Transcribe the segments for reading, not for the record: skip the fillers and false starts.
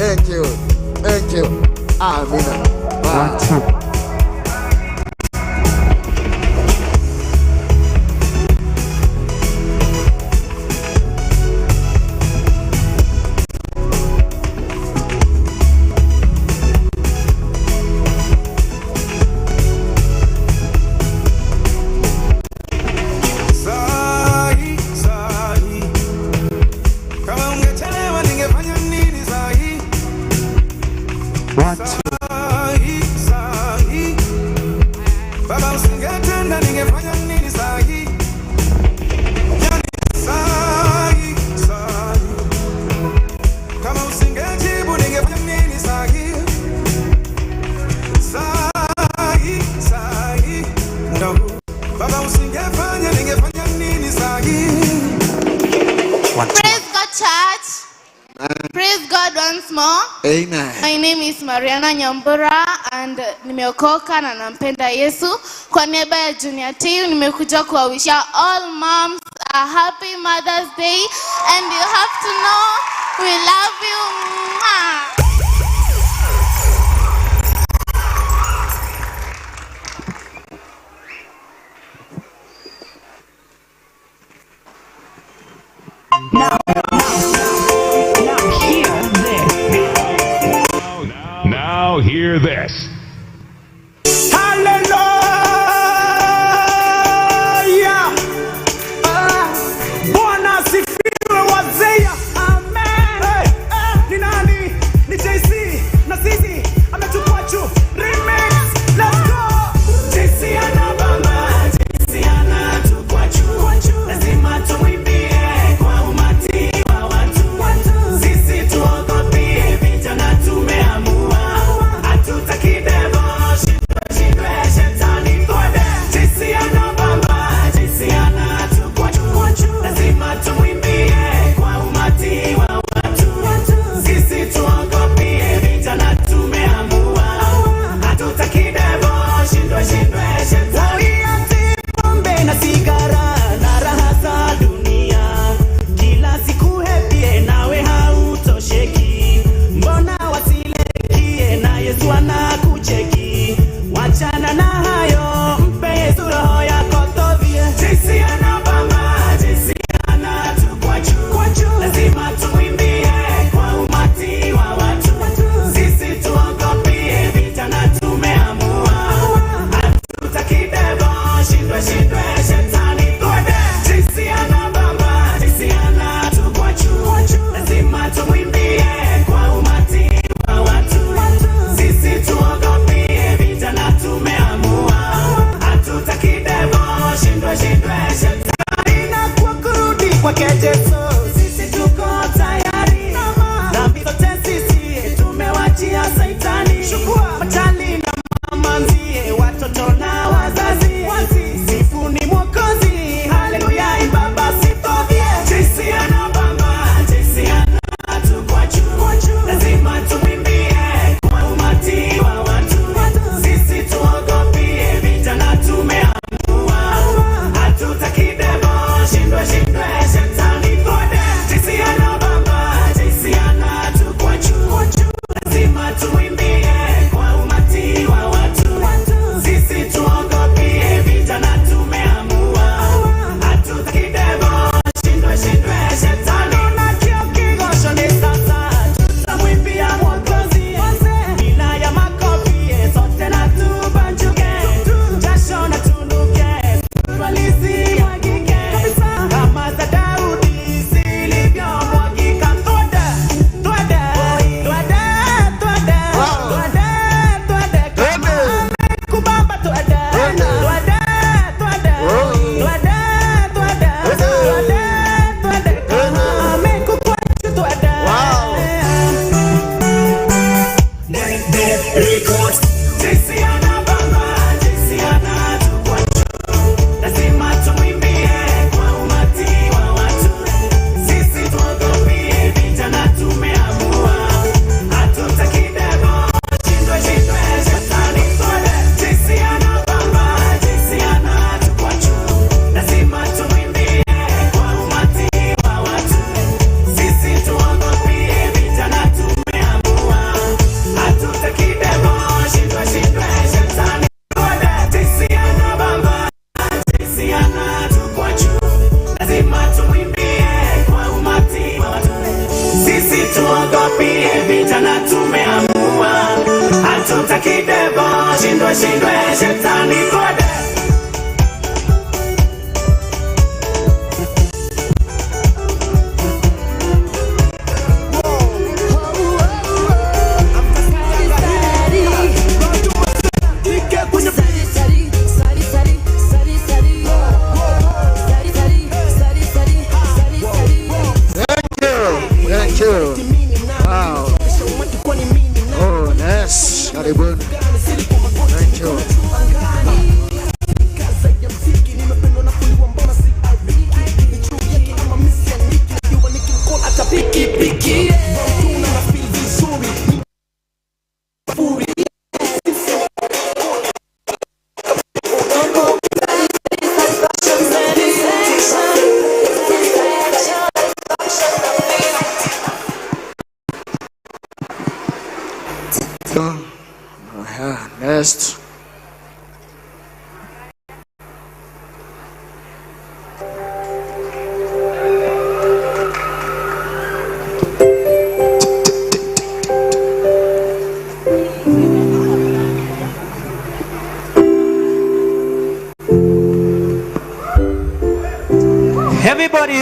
Thank you. Thank you. Amina. One, Bye. Two. Sahi, sahi. Kama ungechelewa ningefanya nini sahi? One, two. Sahi, sahi. Baba usingetenda ningefanya nini sahi? Yani sahi, sahi. Kama usingejibu ningefanya nini sahi? Sahi, sahi. No. Baba usingefanya ningefanya nini sahi? One, two. Praise God, church. Praise God once more. Amen. My name is Mariana Nyambura and nimeokoka na nampenda Yesu. Kwa niaba ya Junior Team nimekuja kuwawishia all moms a happy Mother's Day, and you have to know we love you. Mwah. Now hear this. Now hear this. Haleluya! Ah, Bwana asifiwe wazee. Amen. Hey, ni nani? Ni JC na sisi ametukua juu. Remix. Let's go. JC anabamba, JC anatukua juu. Lazima tumwimbie kwa umati wa watu. Sisi tuogopie, vijana tumeamua. Hatutaki devil, shindwe, shindwe, shetani twende. JC anabamba, JC anatukua juu. Lazima tumwimbie kwa umati wa watu. Sisi tuogopie, vijana tumeamua. Hatutaki devil, shindwe, shindwe, shetani. Pombe na sigara na raha za dunia, kila siku happy nawe hautosheki. Mbona wasilekie na Yesu anakucheki? Wachana na hayo, mpe Yesu roho yako tovie. Jinsi anabamba, jinsi anatukua juu, lazima tumwimbie kwa umati wa watu. Sisi tuogopie, vijana tumeamua. Hatutaki devil, shindwe, shindwe, shetani twende. Jinsi anabamba, jinsi anatukua juu, lazima tumwimbie kwa umati wa watu. Sisi tuogopie, vijana tumeamua. Hatutaki devil, shindwe, shindwe, shetani. Na kwa kurudi kwake Yesu, sisi tuko tayari. Dhambi zote sisi tumewachia Saitani. Machali na mamanzi, watoto na wazazi. Sifu ni Mwokozi, haleluya, imba basi tovie. Jinsi anabamba, jinsi anatukua juu, lazima tumwimbie kwa umati wa watu. Sisi tuogopie, vijana tumeamua. Hatutaki devil, shindwe, shindwe, shetani twende. Jinsi anabamba, jinsi anatukua juu, lazima tumwimbie kwa umati Shindwe, shindwe, shetani twende. Thank you. Thank you. Wow. Oh, nice. Karibuni. Thank you. Next. Everybody,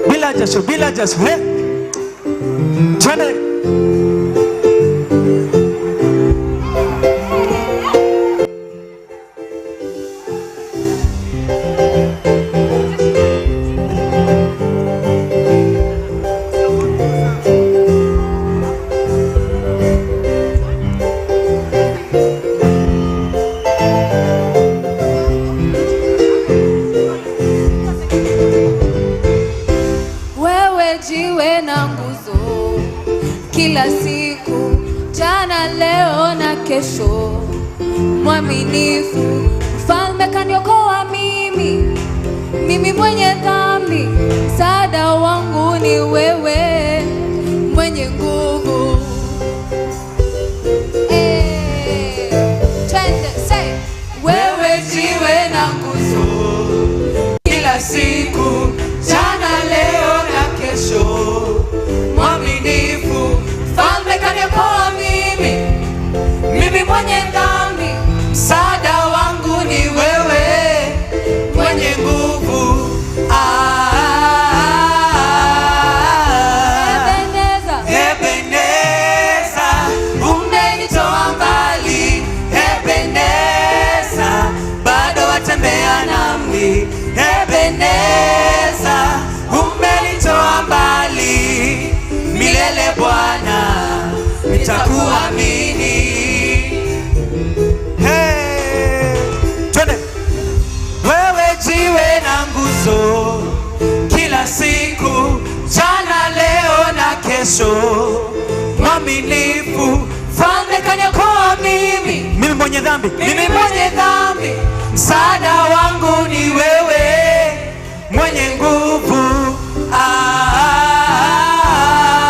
bila jasho, bila jasho, eh? Twende. Wewe jiwe na nguzo, kila siku, jana, leo na kesho, mwaminifu, mfalme kaniokoa mimi, mimi mwenye dhambi, msaada wangu ni wewe, mwenye nguvu. Eh, twende, say. Wewe jiwe na nguzo, kila siku, jana, leo na kesho, mwaminifu, mfalme kaniokoa mimi, mimi mwenye dhambi, msaada wangu ni wewe, mwenye nguvu. Ah, Ebeneza, Ebeneza, umenitoa mbali. Ebeneza, bado watembea nami. Ebeneza, umenitoa mbali. Milele Bwana, nitakuamini. Hey, twende. Wewe jiwe na nguzo, kila siku, jana, leo na kesho, mwaminifu, mfalme kaniokoa mimi, Mimi mwenye dhambi, mimi mwenye dhambi, msaada wangu ni wewe, mwenye nguvu.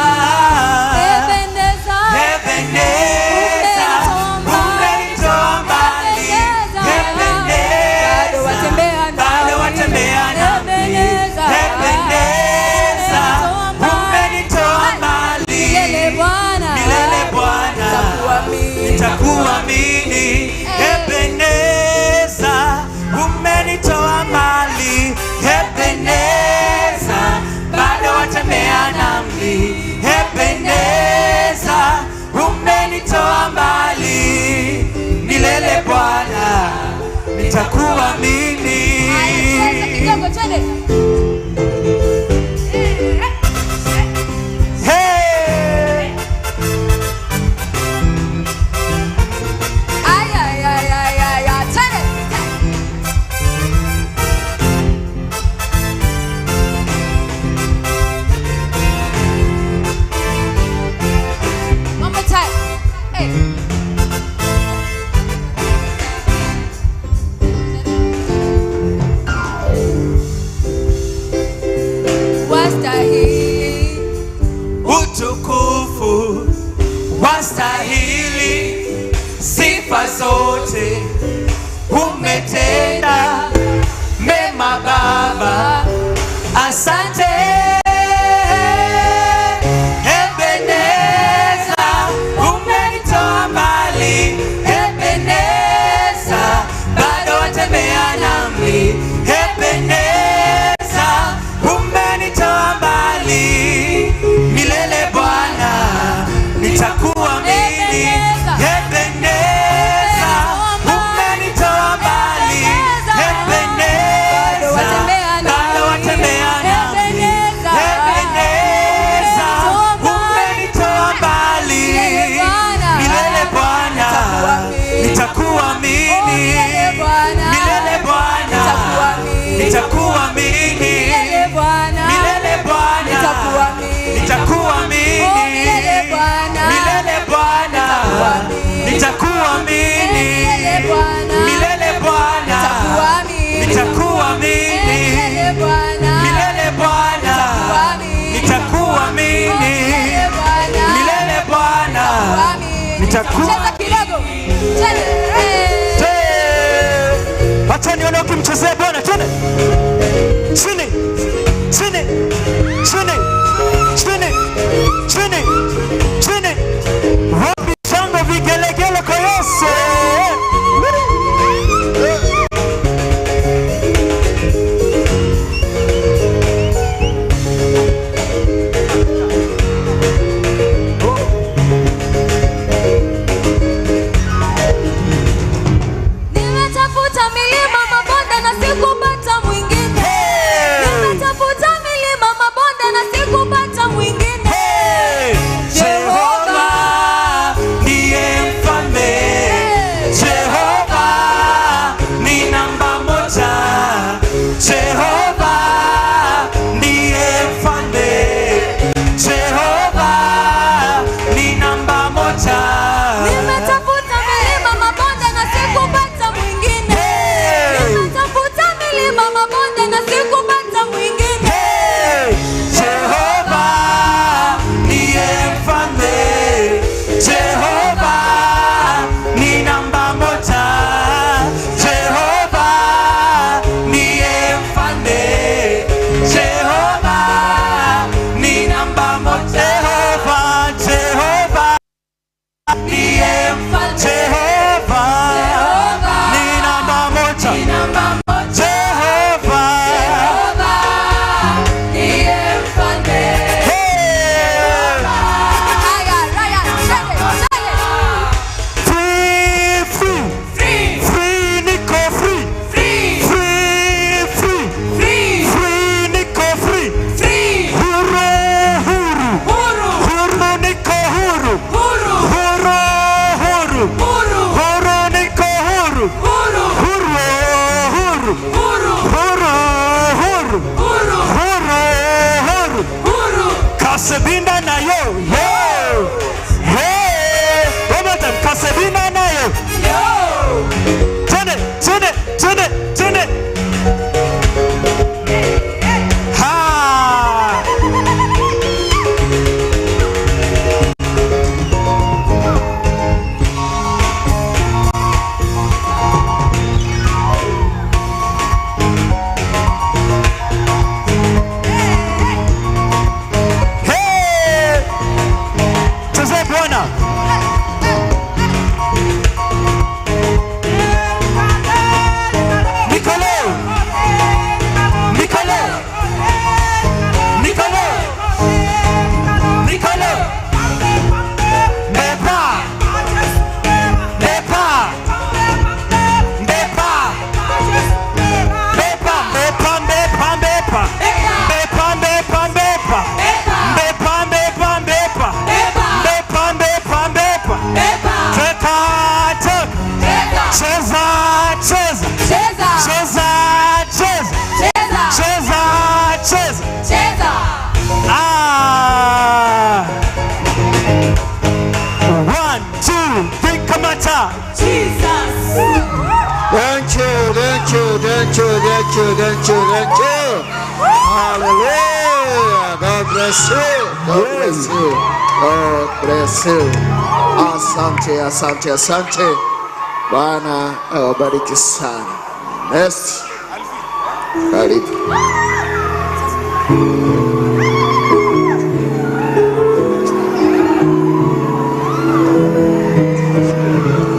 Ah, Ebeneza, Ebeneza, umenitoa mbali. Bado Ebeneza, watembea nami. bado watembea nami. Ebeneza, Ebeneza, umenitoa mbali. Milele Bwana, Milele Bwana, nitakuamini. nitakuamini. Ebeneza, umenitoa mbali. Ebeneza, bado watembea nami. Ebeneza, umenitoa mbali. Milele Bwana, nitakuamini. Haya, kidogo, twende. Hey! Ay, ay, ay, ay, ay, ay, twende. One more time. Hey. Wastahili Utukufu wastahili, sifa zote, umetenda mema Baba, asante. Ebeneza, umenitoa mbali. Itakuwa Cheza kidogo. Twende. Hey! Wacha nione ukimchezea Bwana, twende. Chini. Chini. Chini. Chini. Chini. Chini. Wapi shangwe, vigelegele kwa Yesu? Nimetafuta milima, mabonde na sikupata mwingine. Nimetafuta milima, mabonde na sikupata mwingine. Hey! Jehova ndiye mfalme. Jehova ni namba moja. Jehova ndiye mfalme. Jehova ni namba moja. Nimetafuta milima, mabonde na sikupata mwingine. Hey! Nimetafuta milima, mabonde na sikupata mwingine. Hey! Jehova ndiye mfalme. Jehova ni namba moja. Jehova ndiye mfalme. Jehova ni namba moja. Jehova, Jehova ndiye mfalme. Jehova ni namba moja. Jehova. Jehova ndiye mfalme. Hey! Haya, Ryan, twende, twende. Free, free, free, niko free, free, free, free, niko free, huru, huru, huru, niko huru, huru, huru, huru, niko huru, huru, huru, huru, huru, huru, huru. Kasebinda na yo, yo, hey, one more time, kasebinda na yo. Twende, twende, twende, twende. Ha! Hey! Chezea Bwana. Nicolo! Nicolo! Nicolo! Nicolo! Bepa! Bepa! Bepa! Bepa! Bepa! Bepa! Bepa! Bepa! Bepa! Bepa! Bepa! Bepa! Bepa! Bepa! Bepa! Bepa! Teka! Teka! Cheza! Cheza! Cheza. Cheza! Cheza! Cheza. Cheza! Cheza! Cheza. Ah! One, two, three, kamata! Jesus. Thank you, thank you, thank you, thank you, thank you, thank you. Hallelujah. God bless you. God bless you. God bless you. Asante, asante, asante. Bwana awabariki sana. Next. Karibu.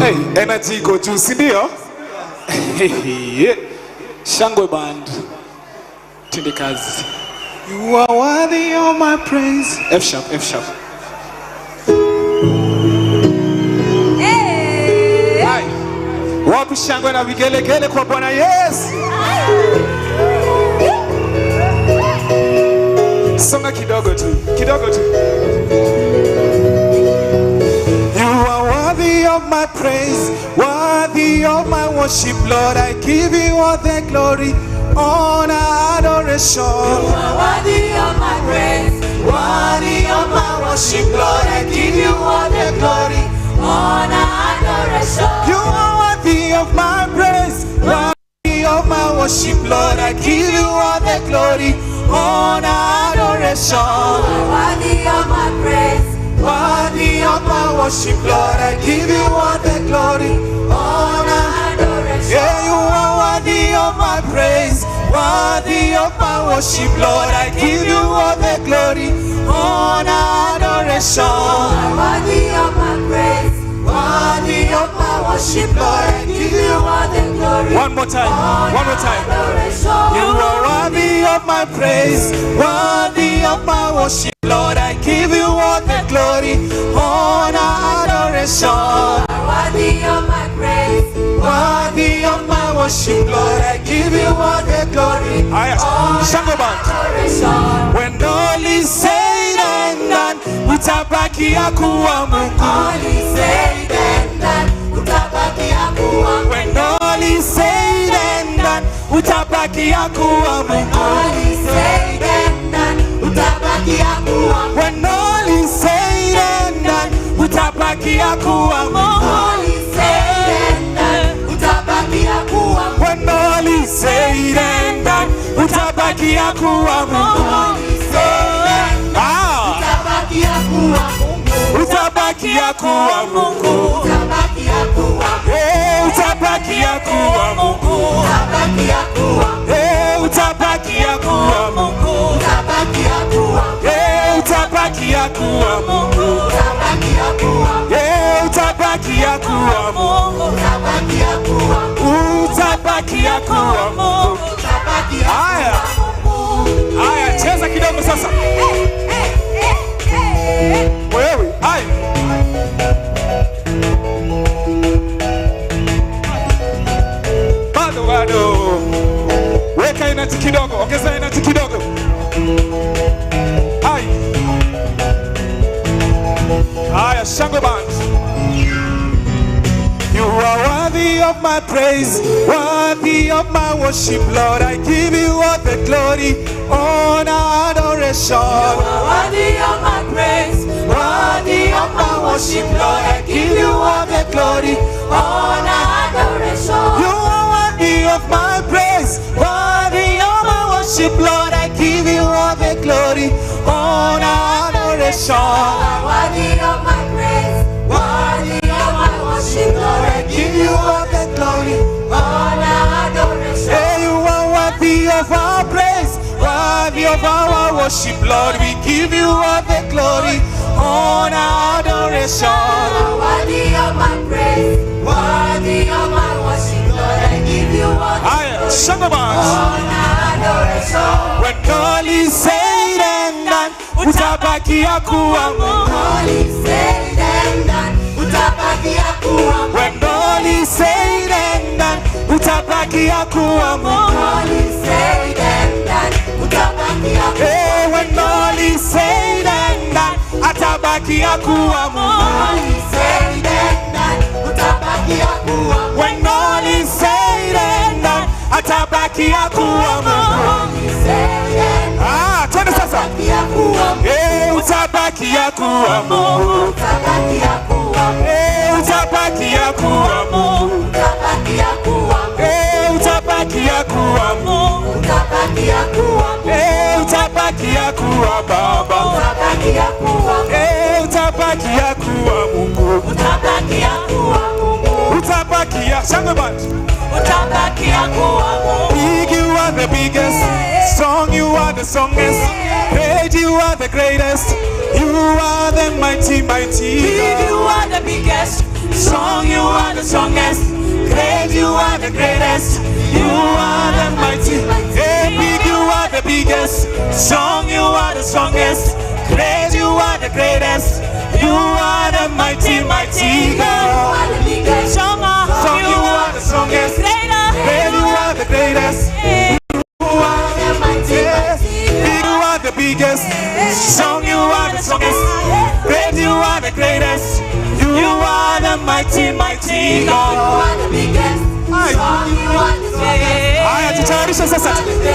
Hey, energy iko juu, si ndio? Yeah. Shangwe Band. Twende kazi. You are worthy of my praise. F sharp, F sharp. Hey. Hai. Wapi shangwe na vigelegele kwa Bwana Yesu? Songa kidogo tu, kidogo tu. You are worthy of my praise, worthy of my worship, Lord. I give you all the glory, honor, adoration. You are worthy of my praise, worthy of my worship, Lord. I give you all the glory, honor, adoration. You are worthy of my praise, worthy of my worship, Lord. I give you all the glory, honor, adoration. You are worthy of my praise, Worthy of my worship, Lord. I give you all the glory, honor, adoration. Yeah, you are worthy of my praise, worthy of my worship, Lord. I give you all the glory, honor, adoration. Worthy of my praise, worthy of my worship, Lord. I give you all the glory. One more time, one more time. Adoration. You are worthy of my praise, worthy of my worship, Lord. I give you all the glory, honor, adoration. Worthy of my praise, Worthy of my worship, Lord. I give you all the glory. Haya, shangwe band. adoration. When all is said and done, utabakia kuwa Mungu. All is said and done, utabakia kuwa Mungu. When all is said and done, utabakia kuwa Mungu. All is said and done, utabakia kuwa Mungu. When all is said and done, utabakia kuwa Mungu. All is said and done, utabakia kuwa Mungu. When all is said and done, utabakia kuwa Mungu. All is said and done, Ah, utabakia kuwa Mungu. utabakia kuwa Mungu. Utabakia kuwa Mungu. Eh, utabakia kuwa Mungu. Utabakia kuwa Mungu. Eh, utabakia kuwa Mungu. Utabakia kuwa Mungu. Eh, utabakia kuwa Mungu. Utabakia kuwa Mungu. Eh, utabakia kuwa Mungu. Utabakia kuwa Mungu. Utabakia kuwa Mungu. Utabakia Haya. kuwa Mungu. Haya, cheza kidogo sasa. Wewe, haya. Bado bado. Weka energy kidogo, ongeza energy kidogo. Hai. Haya, shangwe band. You are worthy of my praise, worthy of my worship, Lord. I give you all the glory, honor, adoration. Worthy of my praise, worthy of my worship, Lord. I give you all the glory, honor, adoration. You are worthy of my praise, worthy of my worship, Lord. I give you all the glory, honor, adoration. Worthy of my praise, worthy of my worship, Lord. I Give you all the glory, honor, adoration. Hey, you are worthy of our praise, worthy of our worship, Lord. We give you all the glory, honor, adoration. Worthy of my praise, worthy of my worship, Lord. I give you all the Haya, glory, shangwe basi. honor, adoration. When all is said and done, utabakia kuwa Mungu. All is said and done, utabakia kuwa Mungu. When all is said and done, utabakia kuwa Mungu. All is said and done, utabakia kuwa Hey, when all is said and done, atabakia kuwa Mungu. All is said and done, utabakia kuwa Mungu. When all is said and done, atabakia kuwa Mungu. All is said and done, Ah, twende sasa. utabakia kuwa Mungu. Eh, utabakia kuwa Mungu. Utabakia kuwa Mungu. Eh, utabakia kuwa Mungu. Utabakia kuwa Mungu. Eh, utabakia kuwa Mungu. Utabakia kuwa Mungu. Eh, utabakia kuwa Baba. Utabakia kuwa Mungu. Eh, utabakia kuwa Mungu. Utabakia kuwa Mungu. Utabakia shangwe band. Utabakia kuwa Mungu. Big, you are the biggest. Strong, you are the strongest. Great, you are the greatest. You are the mighty, mighty Big, God. you are the biggest. Strong, you are the strongest. Great, you are the greatest. You are the mighty. Hey, big, you are the biggest. Strong, you are the strongest. Great, you are the greatest. You are the mighty, mighty You God. are the biggest. Strong, you are the strongest. Great, you are the greatest. You are The mighty, mighty Big, you are the biggest. Strong, you are the strongest. Great, you are the greatest. You are the mighty, mighty You God. are the biggest. Aye. Strong, you are the strongest. Haya, tutayarishe sasa,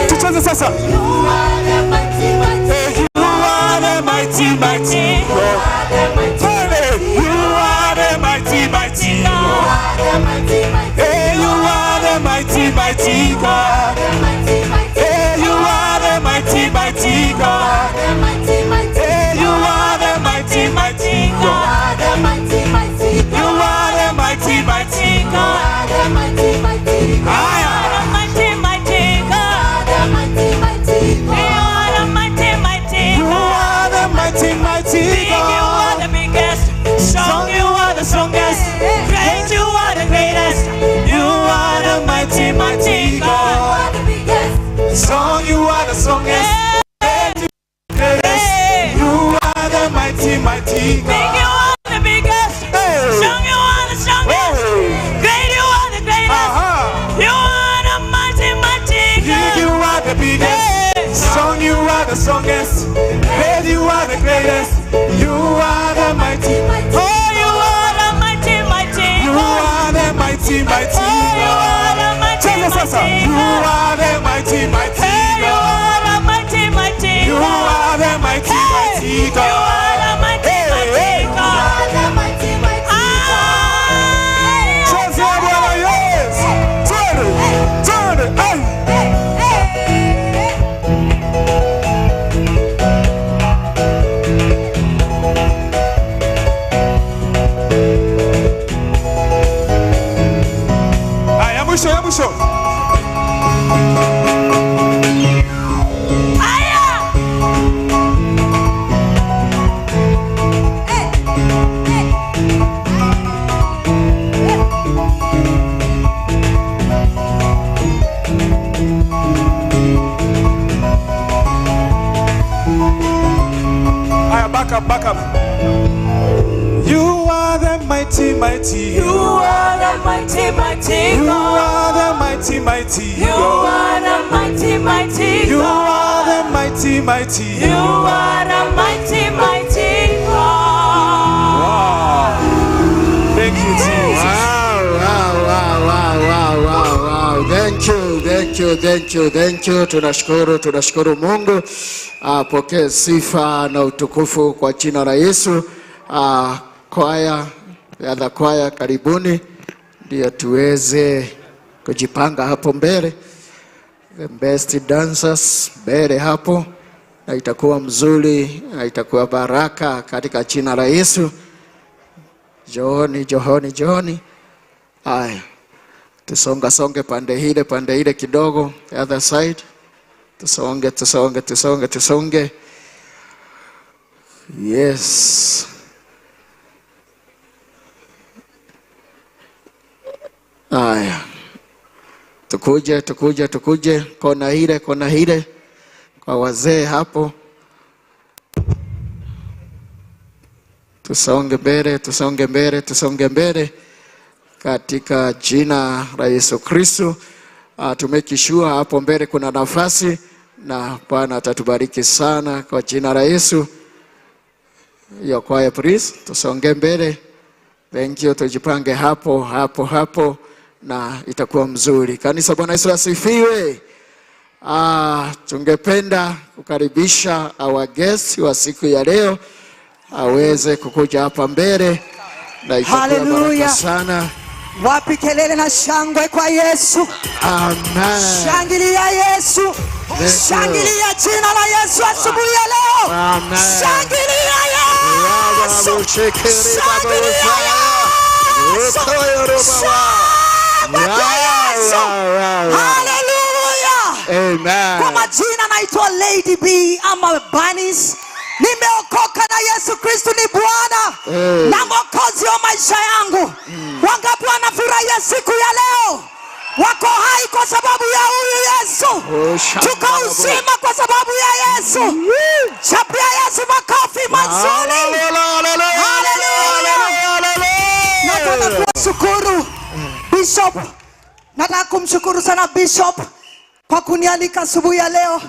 tucheze sasa. You are the mighty, mighty. Eh, You are the mighty, mighty You God. are the mighty, Twende. You are the mighty, mighty you God. are the mighty, mighty. Eh, You are the mighty, mighty God. The mighty, mighty. Eh, You are the mighty, mighty God. The mighty, mighty. Eh, You are the mighty, mighty You God. are the mighty, Strong, you are the strongest. Greatest. You are the mighty, mighty Big, God. you are the biggest. Hey. Strong, you are the strongest. Hey. Great, you are the greatest. Aha. You are the mighty, mighty Big, God. you are the biggest. Hey. Strong, you are the strongest. Great, you are the greatest. You are the mighty. Oh, you are the mighty, mighty You God. are the mighty, mighty Oh, you are God. the mighty, Cheza sasa. mighty You God. are the mighty, mighty Hey, you God. are the mighty, mighty You God. are the mighty, Hey, mighty you God. are the mighty, Hey, mighty hey. God. Ah, Cheza Bwana Yesu. Twende, twende, hey. Haya, mwisho, ya mwisho. Aya. Haya, back up, back up. You are the mighty, mighty. You are the mighty, mighty You God. are the mighty, mighty You God. are the mighty, mighty You God. are the mighty, mighty You are the mighty, mighty God. Wow. Thank you, Jesus. Wow, wow, wow, wow, wow, wow, wow. Thank you, thank you, thank you, thank you. Tunashukuru, tunashukuru Mungu. Apokee sifa na utukufu kwa jina la Yesu. Kwaya, the other kwaya, karibuni ndio tuweze kujipanga hapo mbele. The best dancers mbele hapo, na itakuwa mzuri na itakuwa baraka katika jina la Yesu. Jooni, jooni, jooni. Haya, tusonga songe pande ile kidogo, the other side. Tusonge, tusonge, tusonge, tusonge. Yes. Haya, tukuje, tukuje, tukuje kona ile, kona ile kwa wazee hapo. Tusonge mbele, tusonge mbele, tusonge mbele katika jina la Yesu Kristo. Tumekishua hapo mbele kuna nafasi, na Bwana atatubariki sana kwa jina la Yesu. Hiyo kwaya please, tusonge mbele. Thank you, tujipange hapo hapo hapo na itakuwa mzuri. Kanisa, Bwana Yesu asifiwe. Tungependa kukaribisha our guest wa siku ya leo aweze kukuja hapa mbele na itakuwa baraka Hallelujah. sana. Wapi kelele na shangwe kwa Yesu? Amen. Shangilia Yesu, Thank you. shangilia jina la Yesu asubuhi ya leo. Amen. Shangilia Yesu, shangilia Yesu, shangwe kwa Yesu. Haleluya! Amen. Kwa majina naitwa Lady B ama Banis. Nimeokoka na Yesu Kristo ni Bwana Hey. na Mwokozi wa maisha yangu. Wangapi wanafurahia siku ya leo? Wako hai kwa sababu ya huyu Yesu. Oh, shamba Tuko la uzima kwa sababu ya Yesu. Chapia Yesu makofi mazuri. Nataka kuwashukuru Bishop, nataka kumshukuru sana Bishop kwa kunialika asubuhi ya leo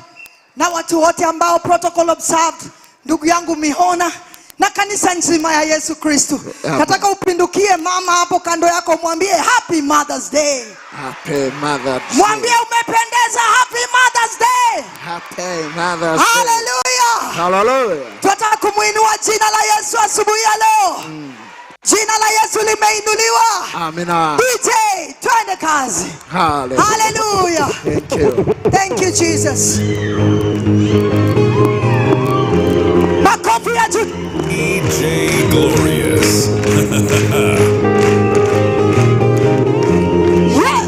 na watu wote ambao protocol observed, ndugu yangu Mihona na kanisa nzima ya Yesu Kristo. Nataka upindukie mama hapo kando yako, mwambie happy Mother's Day, Happy Mother's Day. mwambie umependeza, happy Mother's Day. Happy Mother's Day. Hallelujah. Hallelujah. Tunataka kumwinua jina la Yesu asubuhi ya leo. Jina la Yesu limeinuliwa. Amina. DJ, twende kazi. Hallelujah. Hallelujah. Thank you. Thank you Jesus. Makofi ya juu. DJ Glorious. Yeah.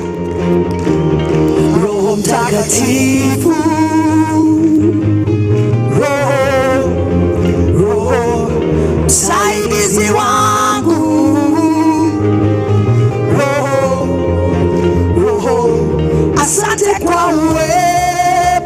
Roho Mtakatifu, Roho, Roho msaidizi wangu, Roho, Roho, asante kwa uwepo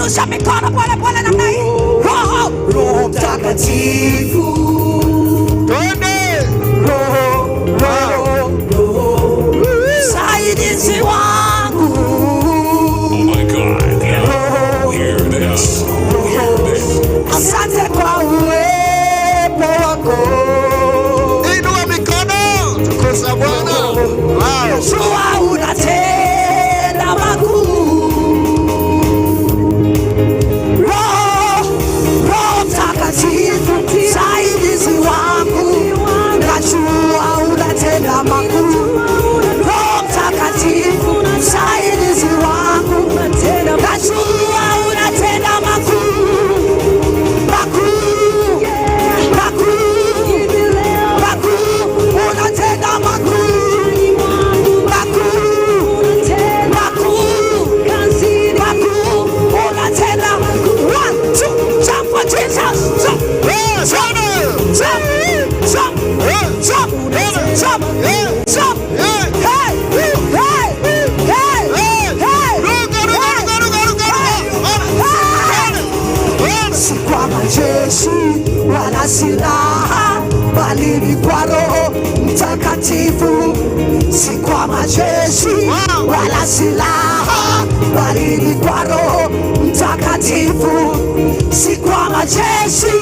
Rusha mikono pole pole namna hii. Roho, Roho Mtakatifu. Twende. Roho, Roho, Roho. Msaidizi wangu. Oh my God. Now, hear this. Hear this. Asante kwa uwepo wako. Inua mikono. Tukuza Bwana. Wow. Jua unatenda makuu. Roho, Roho Mtakatifu, msaidizi wangu, najua unatenda makuu. Roho Mtakatifu, msaidizi wangu, najua unatenda makuu, makuu, makuu, makuu, unatenda makuu, makuu, makuu, makuu, unatenda. One, two, jump for Jesus, jump, jump, jump, jump, jump, jump, jump. Hey, hey, hey, hey, Ruka, ruka, ruka, ruka, ruka, ruka. hey. Si kwa majeshi wala silaha, bali ni kwa Roho Mtakatifu. Si kwa majeshi wala silaha, bali ni kwa Roho Mtakatifu. Si kwa majeshi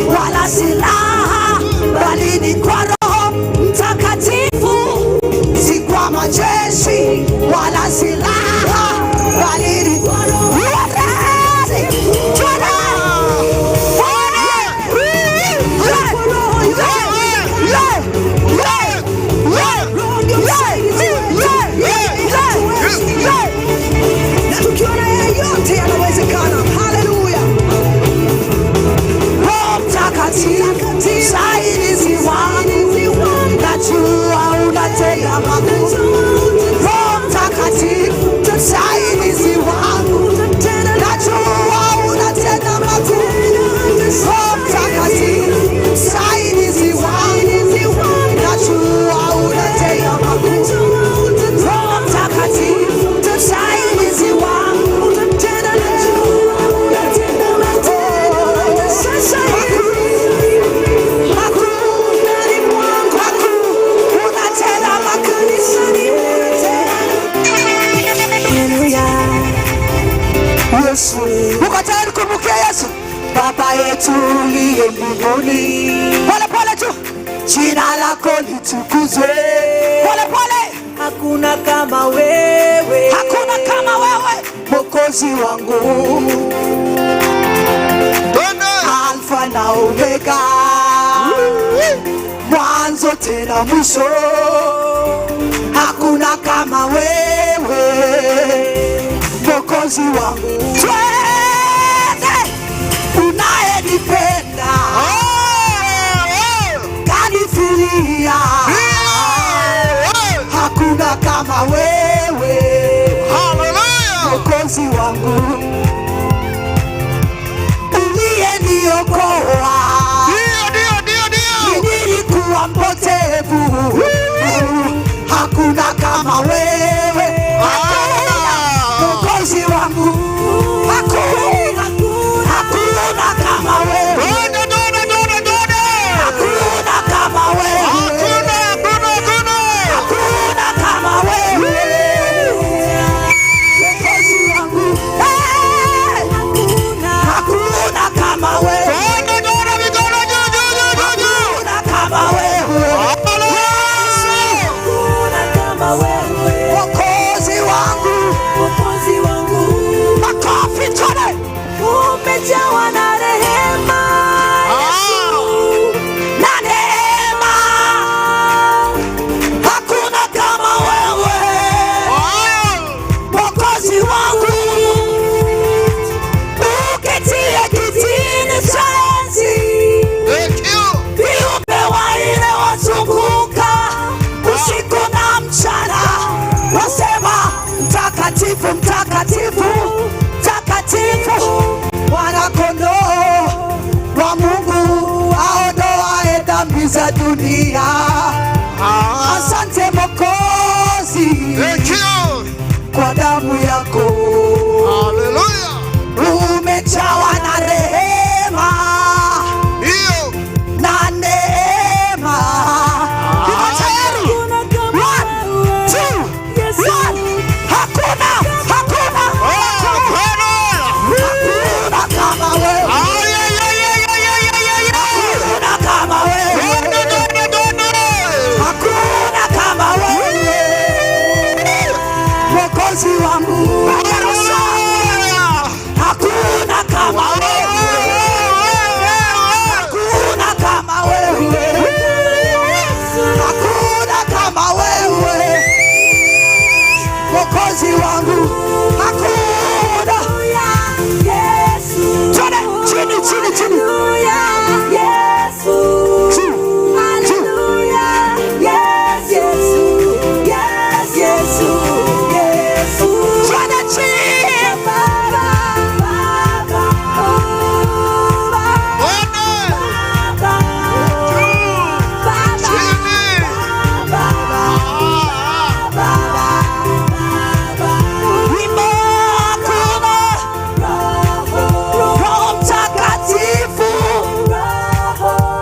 wala silaha, bali ni kwa Roho Mtakatifu. Si kwa majeshi wala silaha, bali ni kwa Roho Mtakatifu. Na tukiona yeye yote yanawezekana. Haleluya. Roho Mtakatifu, msaidizi wangu, najua unatenda makuu. Roho Mtakatifu, msaidizi wangu, najua unatenda makuu. Roho Mtakatifu, msaidizi wangu, najua unatenda makuu. Roho Mtakatifu, msaidizi wangu, Yesu, uko tayari kumpokea Yesu? Baba yetu uliye mbinguni, pole pole tu, jina lako litukuzwe, pole pole. Hakuna kama wewe, Hakuna kama wewe, Mwokozi wangu, Twende. Alfa na Omega, mwanzo tena mwisho. Hakuna kama wewe, Mwokozi wangu. Twende, unayenipenda kanifilia, hakuna kama wewe, Hallelujah. Mwokozi wangu uliyeniokoa. Ndio, ndio, ndio, ndio. Nilikuwa mpotevu, hakuna kama wewe, hakuna Mwokozi wangu, hakuna, hakuna kama wewe, Twende, twende, twende, twende. hakuna kama wewe, Hakuna, hakuna, hakuna. hakuna kama wewe, Mwokozi wangu, eh, hakuna kama wewe, Twende, twende, mikono juu, juu, juu, juu, juu. hakuna kama wewe. Hallelujah. hakuna kama wewe, Mwokozi wangu, Mwokozi wangu, makofi tone. umejawa na rehema, Yesu. Na neema, hakuna kama wewe, Mwokozi wangu, uketie kitini cha enzi, Thank you. viumbe wanne wazunguka usiku na mchana, wasema mtakatifu, mtakatifu, mtakatifu, Mwana kondoo wa Mungu aondoaye dhambi za dunia. Asante Mwokozi Thank you. kwa damu yako. Hallelujah. Mwokozi wangu. Hakuna kama wewe, hakuna kama wewe, hakuna kama wewe, Mwokozi wangu, hakuna. Twende chini chini chini. Chini, chini. Twende chini. Wimbo hakuna Roho Mtakatifu,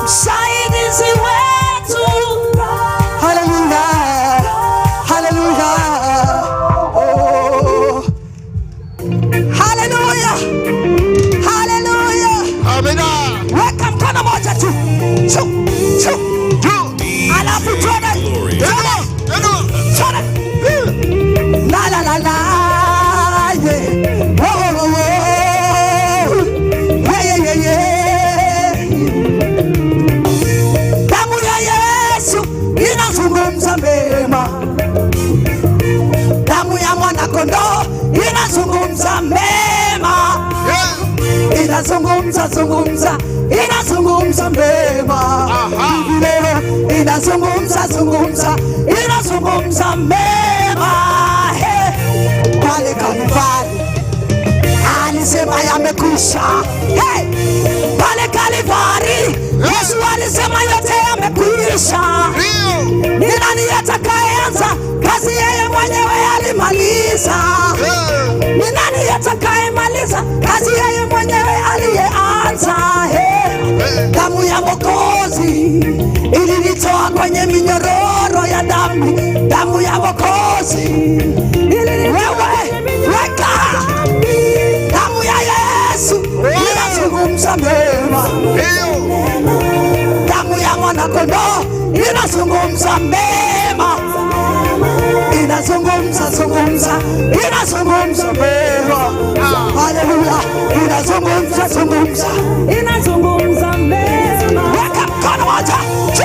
msaidizi wetu. Haleluya, haleluya, oh. Haleluya, haleluya. Amina. Weka mkono moja tu, chu chu, alafu twende twende twende. La la la la, yeah. Oh, oh, oh, oh. Yeah, yeah, yeah, yeah. Damu ya Yesu inazungumza mema, damu ya mwana kondoo inazungumza mema, inazungumza zungumza, inazungumza mema. Hivi leo inazungumza zungumza, inazungumza mema. Hey, pale Kalvari alisema yamekwisha. Hey, pale Kalvari Yesu alisema yote yamekwisha. Ni nani atakayeanza kazi yeye mwenyewe alimaliza? Ni nani atakayemaliza kazi yeye mwenyewe aliyeanza? Hey, damu ya Mwokozi ilinitoa kwenye minyororo ya dhambi. Damu ya Mwokozi wewe, weka damu ya Yesu inazungumza mema, damu ya mwana kondoo inazungumza mema, inazungumza zungumza, inazungumza mema. Haleluya, inazungumza zungumza, Inazungumza mema. Weka mkono moja, chu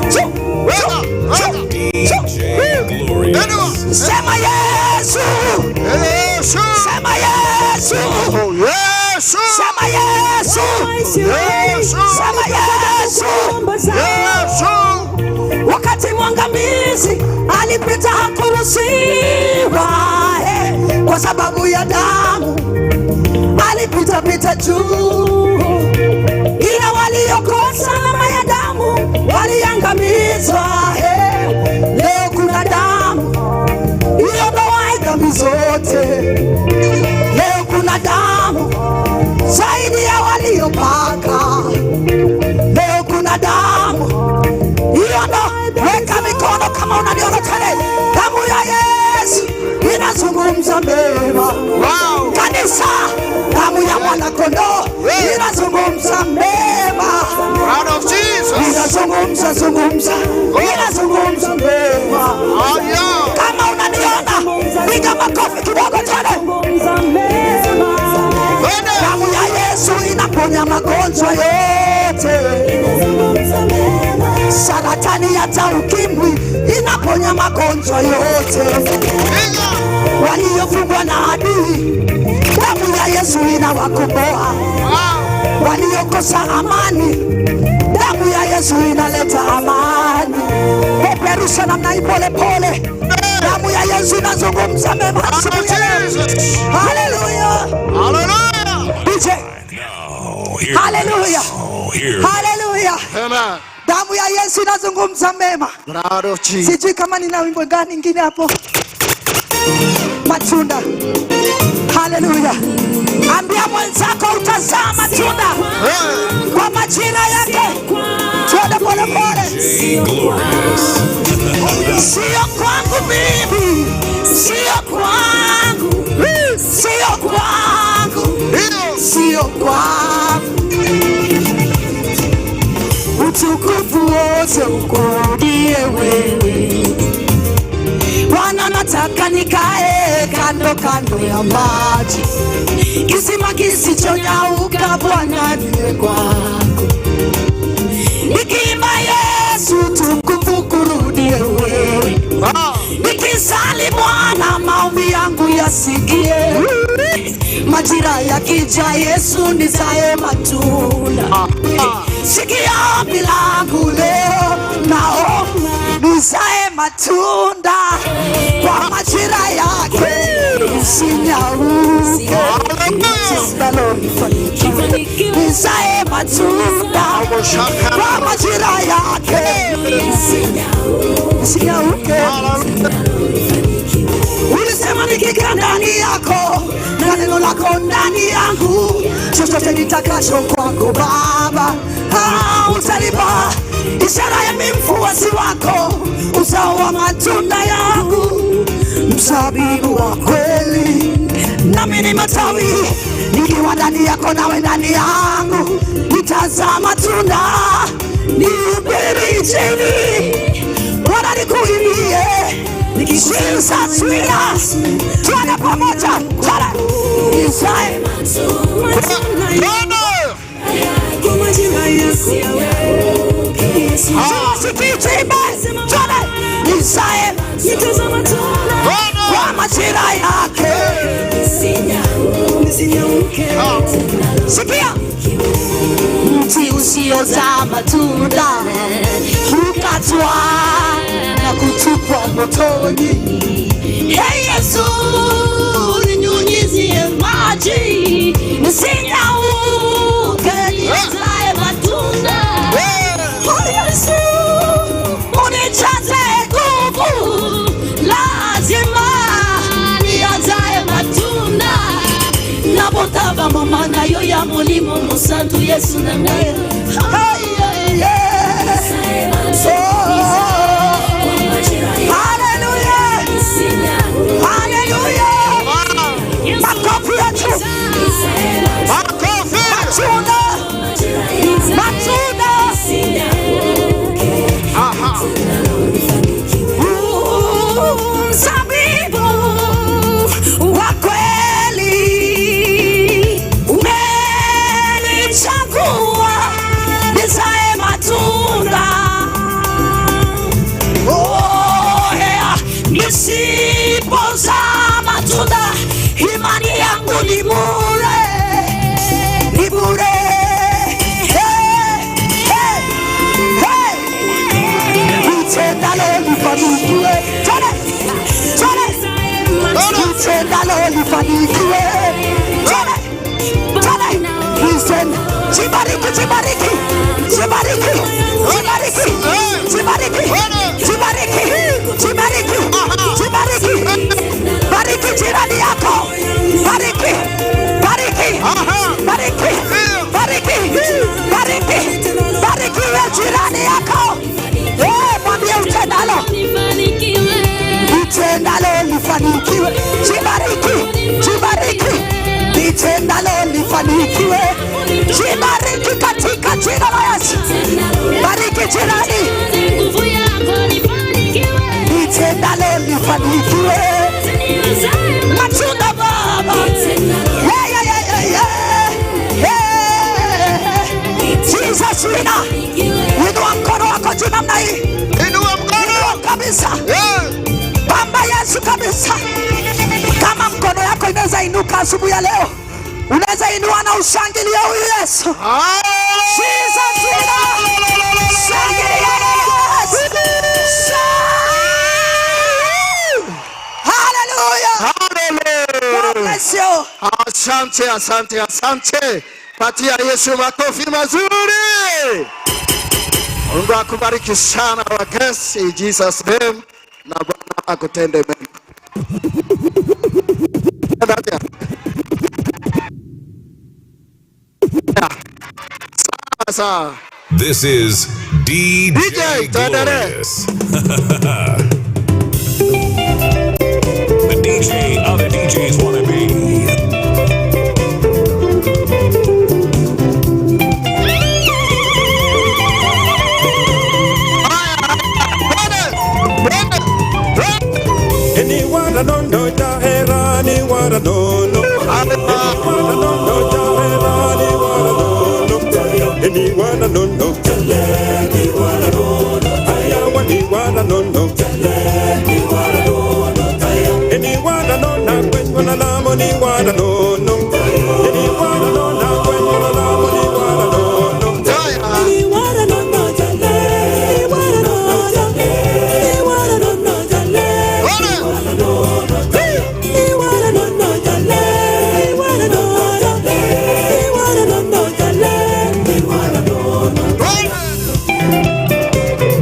chu chu chu chu. Glorious. Sema Yesu, Yesu. sema Yesu, Yesu. sema Yesu, Yesu. sema Yesu. Yesu. Wakati mwangamizi alipita hakuruhusiwa, kwa sababu ya damu alipita pita juu, ila waliokosa alama ya damu waliangamizwa. Leo kuna damu iondoaye dhambi zote. Leo kuna damu zaidi ya waliopaka. Leo kuna damu iondo. Weka mikono kama unaniona tele. Damu ya Yesu inazungumza mema. Wow. Kanisa, damu ya mwana kondoo inazungumza mema. Blood of Jesus. Inazungumza zungumza, inazungumza mema. Oh, yeah. Kama unaniona, piga makofi kidogo tena. Zungumza mema. Damu ya Yesu inaponya magonjwa yote. Saratani hata ukimwi inaponya magonjwa yote. Waliofungwa na adui, damu ya Yesu inawakomboa. Waliokosa amani, damu ya Yesu inaleta amani. Peperusha namna hii pole pole. Damu ya Yesu inazungumza mema asubuhi ya leo. Haleluya. Hallelujah. DJ. Now, hear Haleluya. this. Hear Haleluya. Amen. Damu ya Yesu inazungumza mema. Blood of Jesus. Sijui kama nina wimbo gani ingine hapo. Matunda. Haleluya. Ambia mwenzako utazaa matunda kwa majira yake. Twende pole pole. Glorious. Sio kwangu mimi, sio kwangu, sio kwangu, sio kwangu. Utukufu wote ukurudie wewe Bwana, nataka nikae karibu kando kando ya maji, kisima kisichonyauka, Bwana niwe kwako. Nikiimba Yesu tukufu kurudie wewe, nikisali Bwana maombi yangu yasikie, majira yakija Yesu nizae matunda. Sikia ombi langu leo, naomba nizae matunda kwa majira yake, nisinyauke, nizae matunda kwa majira yake, nisinyauke. Ulisema nikikaa ndani yako na neno lako ndani yangu, chochote nitakacho kwako Baba utanipa. Ishara ya mimi mfuasi wako, uzao wa matunda yangu, mzabibu wa kweli, nami ni matawi, nikiwa ndani yako nawe ndani yangu, nitazaa matunda, nihubiri Injili, Bwana nikuimbie. Jesus winner, tuende pamoja, nizae nizae kwa majira yake. Sikia, mti usiozaa matunda hukatwa na kutupwa motoni. Hey Yesu, ninyunyizie maji nisinyauke, nizae matunda. Oh Yesu, unijaze nguvu, lazima niazae matunda. Nabotaba mama nayo ya molimo mosantu Yesu na ngai. Hey, yeah. Hallelujah. Hallelujah. Makofi yetu. Makofi. Matunda. Matunda. Aha. Mzabibu wa kweli umenichagua nizae matunda. Oh, yeah. Nisipozaa matunda imani yangu ni bure, ni bure. Hey, hey, hey. Nitendalo lifanikiwe. Tole, tole. Nitendalo lifanikiwe. Tole, tole. Jibariki, jibariki, jibariki, jibariki, jibariki, jibariki, jibariki, jibariki. Bariki jirani yako. Bariki, bariki, bariki, bariki, bariki, bariki we jirani yako. Mwambie utendalo, utendalo lifanikiwe. Jibariki, jibariki, nitendalo lifanikiwe. Jibariki katika jina la Yesu. Bariki jirani, nitendalo lifanikiwe. Matunda Baba. Yeah, yeah, yeah, yeah, yeah. Jesus winner. Inua mkono wako juu namna hii. Inua mkono. Inua kabisa. Bamba Yesu kabisa. Kama mkono yako inaweza inuka asubuhi ya leo, unaweza inua na ushangilie huyu Yesu. Jesus winner. Shangilia Yesu. Hallelujah. Hallelujah. God bless you. Asante, asante, asante. Patia Yesu makofi mazuri. Mungu akubariki sana wakesi, in Jesus name, na Bwana akutende mema. Sawa. This is DJ Glorious. The DJ other DJs want to be. Anyone I don't know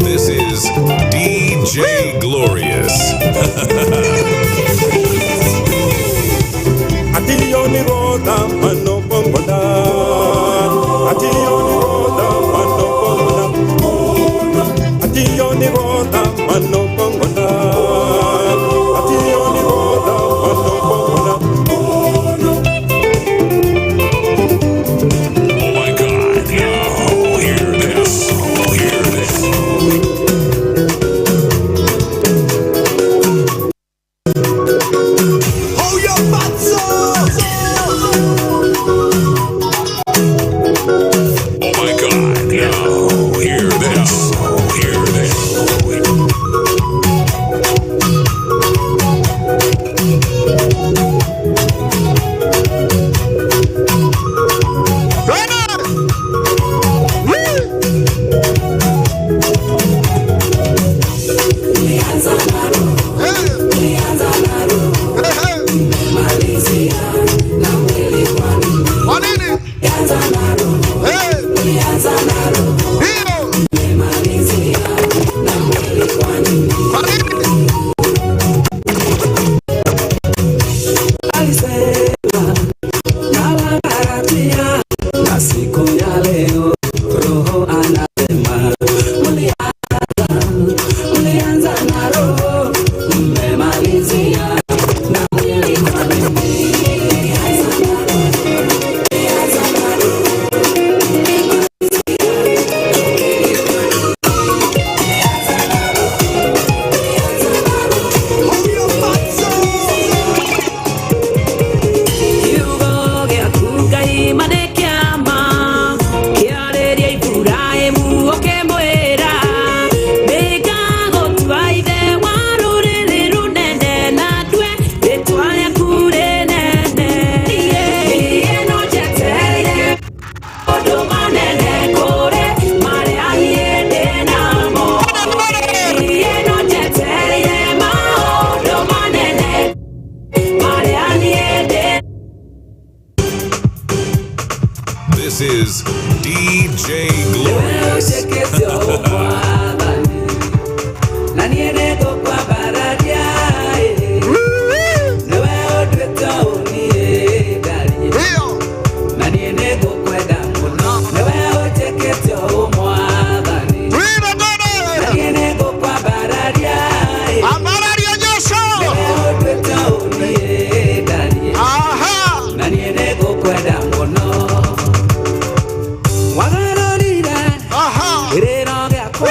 This is DJ Glorious. Oh my God. Now hear this. Hear this. Oh my God. Now hear this. Hear this. Kwa nini? Hey. Ndio. Kwa nini? Alisema nawakaratia na siku ya leo Roho anasema mlianza na Roho mmemalizia na mwili. Kwa nini? Kiugo gĩaku Ngai ma nĩ kĩama kĩarĩria Iburahĩmu ũkĩmwĩra nĩngagũtua ithe wa rũrĩrĩ rũnene na ndue rĩtwa rĩaku rĩnene. Niĩ no njetereire maũndũ manene kũrĩ marĩa niĩ ndĩ namo. Niĩ no njetereire maũndũ manene marĩa niĩ ndĩ. This is DJ Glorious. Na niĩ nĩngũkwambararia nĩwe ũnduĩte ũniĩ ndariĩ na niĩ nĩngũkwenda mũno nĩwe ũnjĩkĩte ũũ Mwathani na niĩ nĩngũkwambararia Ambararia Yesu. Nĩwe ũnduĩte ũniĩ ndariĩ na niĩ nĩngũkwenda mũno wagarũrire kĩrĩro gĩakwa.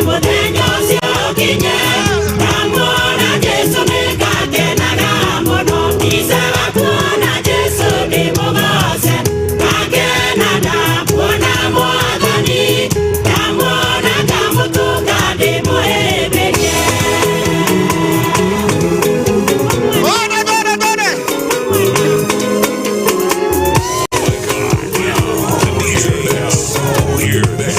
Mũthenya ũcio ũkinye ndamuona Jesũ nĩngakenaga mũno ndicaga kuona Jesũ ndĩmũgoce ngakena ndamuona Mwathani ndamuona ngamũtũnga ndĩmũhĩmbĩrie. Twende, twende, twende. Hear this.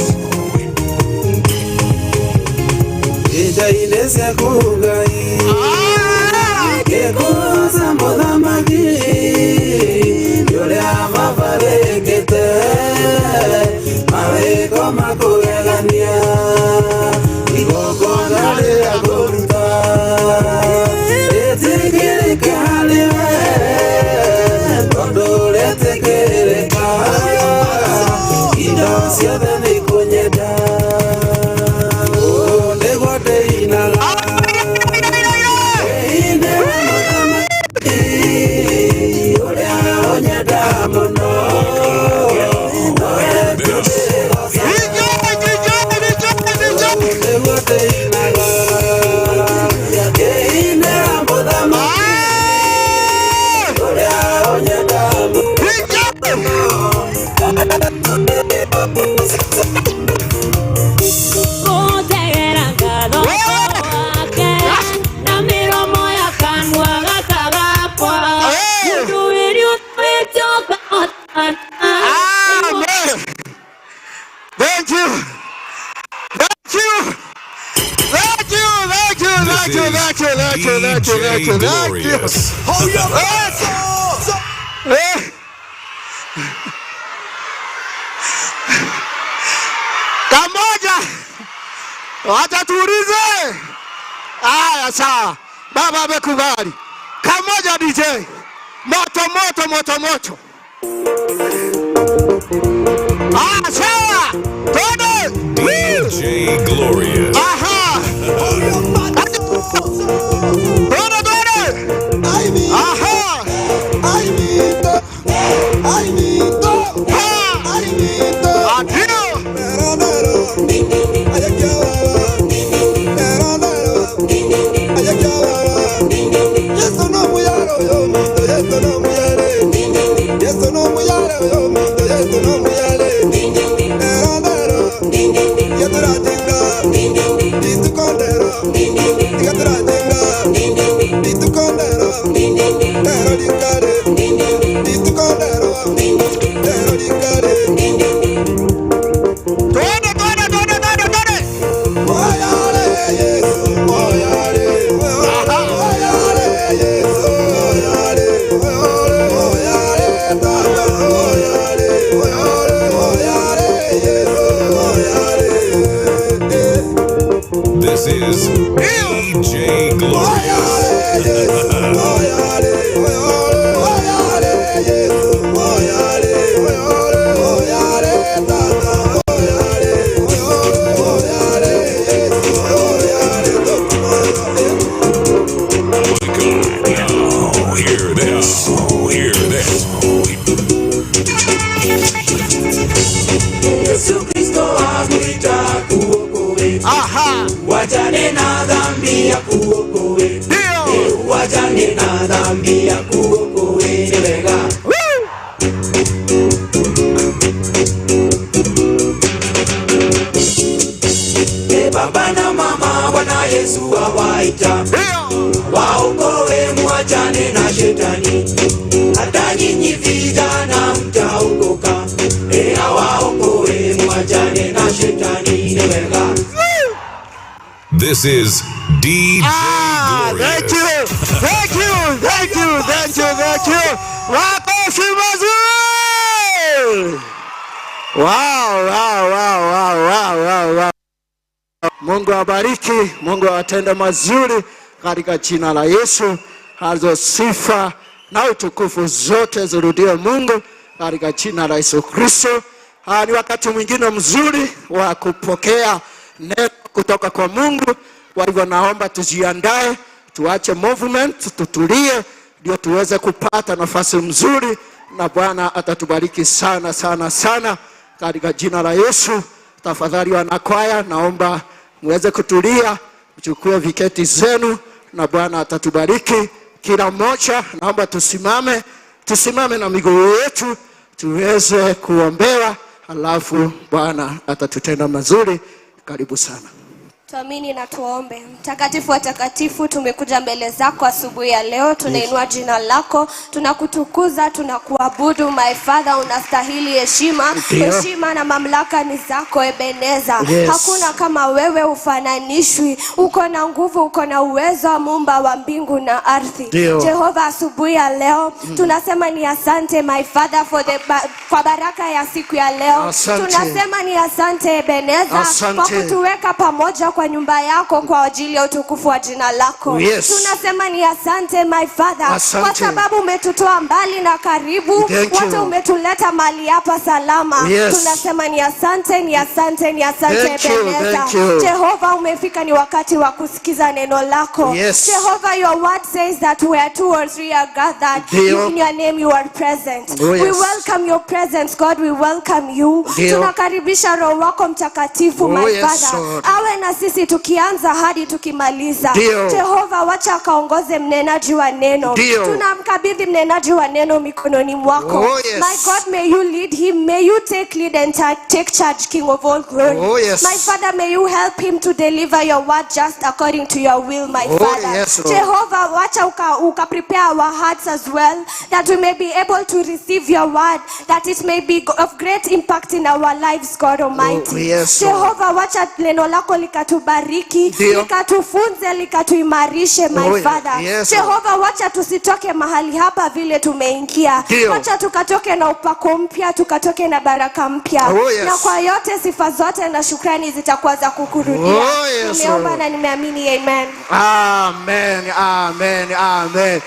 Ica-inĩ ciaku Ngai ngĩkũgoca mũthamaki ũrĩa mabarĩkĩte mawĩko makũgegania igongona rĩrĩa ngũruta rĩtĩkĩrĩke harĩ we tondũ rĩtĩkĩrĩka indo ciothe nĩ ikũnyenda. Ũũ nĩguo ndĩinaga ndĩinĩra mũthamaki ũrĩa ũnyenda mũno nowe tũndĩgoca. Nĩguo ndĩinaga ngĩinĩra mũthamaki ũrĩa ũnyenda mũno. Gũtegera ngatho wake na mĩromo ya kanua gaka gakwa mũndũ wĩri ũtũĩte ũkahotana. Amen. Thank you. Thank you. Thank you. Thank you. Thank you. Thank you. Thank you. Thank you. Thank you. Thank you. Eh. Eh. Kamoja. Wacha tuulize. Haya, sawa. Baba amekubali. Kamoja DJ. Moto moto moto moto. Ah, sawa. Twende. DJ Glorious. Aha. Twende, twende. Aha. Ha. Adio. Twende, twende, twende, twende, twende. This is DJ Glorious. Now, hear this. Hear this. Yesu Kristo akuita kuokoe. Aha. Wachane na dhambi ya kuokoe. Ndio. Wachane na dhambi ya kuokoe. Ni wega. Woo. E baba na mama, Bwana Yesu awaita. Ndio. Waokoe, mwachane na shetani. Hata nyinyi vijana mtaokoka. E awaokoe, mwachane na shetani. Ni wega. This is DJ Ah, thank Glorious. you. Thank you. Thank you. Thank you. Thank you. Makofi mazuri. Wow. Mungu awabariki, Mungu awatende mazuri katika jina la Yesu. Hazo sifa na utukufu zote zirudie Mungu katika jina la Yesu Kristo. Ni wakati mwingine mzuri wa kupokea neno kutoka kwa Mungu. Kwa hivyo naomba tujiandae, tuache movement, tutulie, ndio tuweze kupata nafasi mzuri, na Bwana atatubariki sana sana sana katika jina la Yesu. Tafadhali wanakwaya, naomba Muweze kutulia, mchukue viketi zenu na Bwana atatubariki. Kila mmoja naomba tusimame, tusimame na miguu yetu tuweze kuombewa, halafu Bwana atatutenda mazuri. Karibu sana. Tuamini na tuombe. Mtakatifu wa takatifu, tumekuja mbele zako asubuhi ya leo, tunainua jina lako, tunakutukuza, tunakuabudu. My Father, unastahili heshima. Ndio. Heshima na mamlaka ni zako, Ebeneza. Yes. Hakuna kama wewe, ufananishwi. Uko na nguvu, uko na uwezo, muumba wa mbingu na ardhi. Ndio. Jehova, asubuhi ya leo tunasema ni asante my Father for the kwa baraka ya siku ya leo. Asante. Tunasema ni asante Ebeneza kwa Asante. kutuweka pamoja kwa nyumba yako kwa ajili ya utukufu wa jina lako. Yes. Tunasema ni asante my Father Asante. kwa sababu umetutoa mbali na karibu, Thank you. wote umetuleta mahali hapa salama. Yes. Tunasema ni asante, ni asante, ni asante Thank you, Ebeneza. thank you. Jehova, umefika, ni wakati wa kusikiza neno lako. Yes. Jehova, your word says that where two or three are gathered, Ndio. in your name you are present. Oh, yes. We welcome your presence, God. We welcome you. Ndio. Tunakaribisha Roho wako Mtakatifu, Oh, my yes, Father. Lord. Awe na sisi tukianza hadi tukimaliza. Ndio. Jehova, wacha akaongoze mnenaji wa neno. Ndio. Tunamkabidhi mnenaji wa neno mikononi mwako. Oh, yes. My God, may you lead him. May you take lead and take charge, King of all glory. Oh, yes. My Father, may you help him to deliver your word just according to your will, my Oh, Father. yes, Lord. Jehovah, wacha uka prepare our hearts as well, that we may be able to receive your word, that it may be of great impact in our lives, God Almighty. Oh, yes, Lord. Jehovah, wacha neno lako likatubariki, Ndio. likatufunze, likatuimarishe, my Oh, Father. yes, Lord. Jehovah, wacha tusitoke mahali hapa vile tumeingia. Ndio. Wacha tukatoke na upako mpya, tukatoke na baraka mpya. Oh, yes. Na kwa yote sifa zote na shukrani zitakuwa za kukurudia. Oh, yes, Nimeomba Lord. na nimeamini, amen. Amen, amen, amen.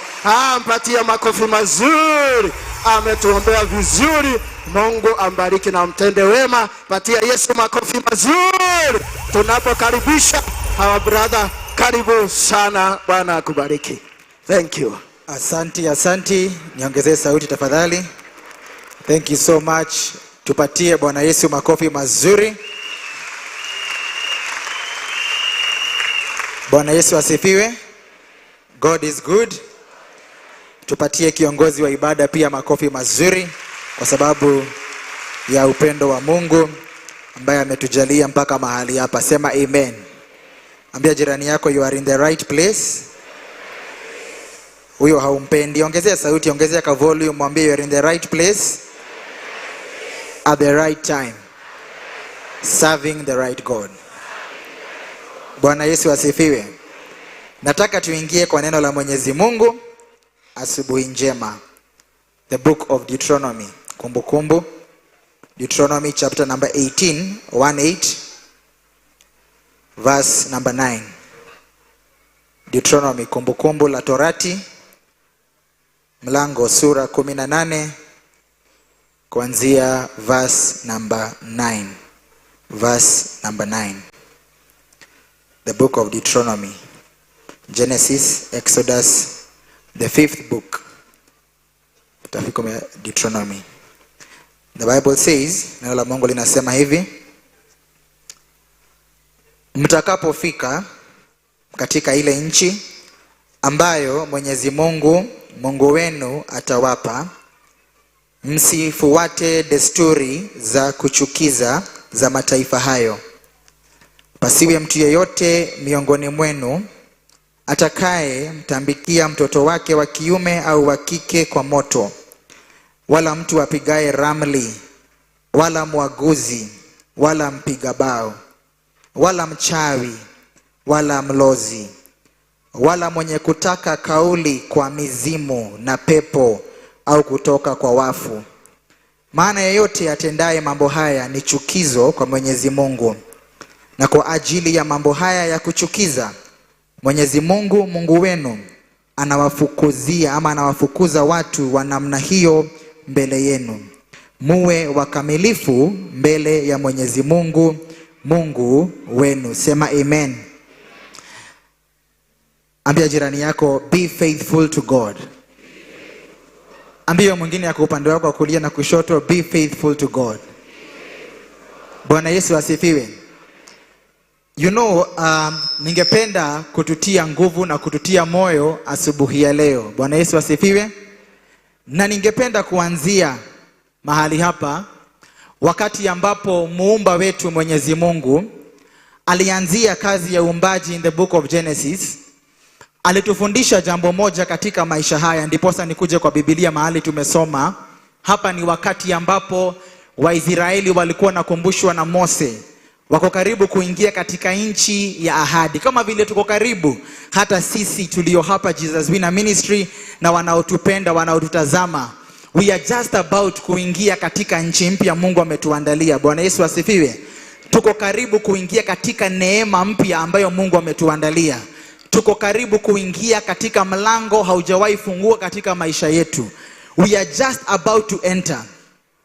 Mpatia makofi mazuri. Ametuombea vizuri. Mungu ambariki na mtende wema. Patia Yesu makofi mazuri. Tunapokaribisha hawa brother, karibu sana. Bwana akubariki. Thank you. Asanti, asanti. Niongezee sauti tafadhali. Thank you so much. Tupatie Bwana Yesu makofi mazuri. Bwana Yesu asifiwe. God is good. Tupatie kiongozi wa ibada pia makofi mazuri kwa sababu ya upendo wa Mungu ambaye ametujalia mpaka mahali hapa. Sema amen. Ambia jirani yako you are in the right place. Huyo haumpendi, ongezea sauti, ongezea ka volume, mwambie you are in the right place at the right time, serving the right God. Bwana Yesu asifiwe. Nataka tuingie kwa neno la Mwenyezi Mungu asubuhi njema. The book of Deuteronomy, kumbukumbu. Deuteronomy chapter number 18, 18, verse number 9. Deuteronomy, kumbukumbu la Torati, mlango sura 18 kuanzia verse number 9. Verse number 9. The book of Deuteronomy. Genesis, Exodus, the fifth book. Tutafika Deuteronomy. The Bible says, neno la Mungu linasema hivi: mtakapofika katika ile nchi ambayo Mwenyezi Mungu Mungu wenu atawapa, msifuate desturi za kuchukiza za mataifa hayo. Pasiwe mtu yeyote miongoni mwenu atakaye mtambikia mtoto wake wa kiume au wa kike kwa moto, wala mtu apigaye ramli, wala mwaguzi, wala mpiga bao, wala mchawi, wala mlozi, wala mwenye kutaka kauli kwa mizimu na pepo au kutoka kwa wafu. Maana yeyote atendaye mambo haya ni chukizo kwa Mwenyezi Mungu. Na kwa ajili ya mambo haya ya kuchukiza, Mwenyezi Mungu Mungu wenu anawafukuzia ama anawafukuza watu wa namna hiyo mbele yenu. Muwe wakamilifu mbele ya Mwenyezi Mungu Mungu wenu. Sema amen. Ambia jirani yako, be faithful to God. Ambia mwingine yako upande wako wa kulia na kushoto, be faithful to God. Bwana Yesu asifiwe. Ningependa kututia nguvu na kututia moyo asubuhi ya leo. Bwana Yesu asifiwe. Na ningependa kuanzia mahali hapa wakati ambapo muumba wetu Mwenyezi Mungu alianzia kazi ya uumbaji in the book of Genesis. Alitufundisha jambo moja katika maisha haya, ndiposa nikuje kwa Biblia mahali tumesoma. Hapa ni wakati ambapo Waisraeli walikuwa nakumbushwa na Mose. Wako karibu kuingia katika nchi ya ahadi. Kama vile tuko karibu, hata sisi tulio hapa Jesus Winner Ministry na wanaotupenda, wanaotutazama, we are just about kuingia katika nchi mpya Mungu ametuandalia. Bwana Yesu asifiwe. Tuko karibu kuingia katika neema mpya ambayo Mungu ametuandalia. Tuko karibu kuingia katika mlango haujawahi fungua katika maisha yetu. We are just about to enter.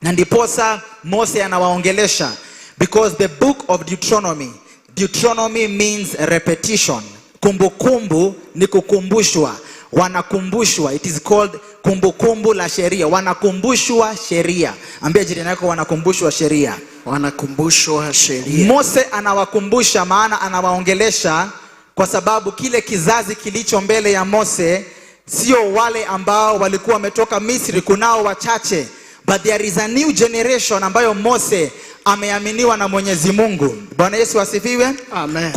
Na ndiposa Mose anawaongelesha, because the book of Deuteronomy, Deuteronomy means repetition. Kumbukumbu ni kukumbushwa. Wanakumbushwa. It is called kumbukumbu la sheria. Wanakumbushwa sheria. Ambia jirani yako, wanakumbushwa sheria. Wanakumbushwa sheria. Mose anawakumbusha, maana anawaongelesha kwa sababu kile kizazi kilicho mbele ya Mose sio wale ambao walikuwa wametoka Misri, kunao wachache. But there is a new generation ambayo Mose ameaminiwa na Mwenyezi Mungu. Bwana Yesu asifiwe. Amen.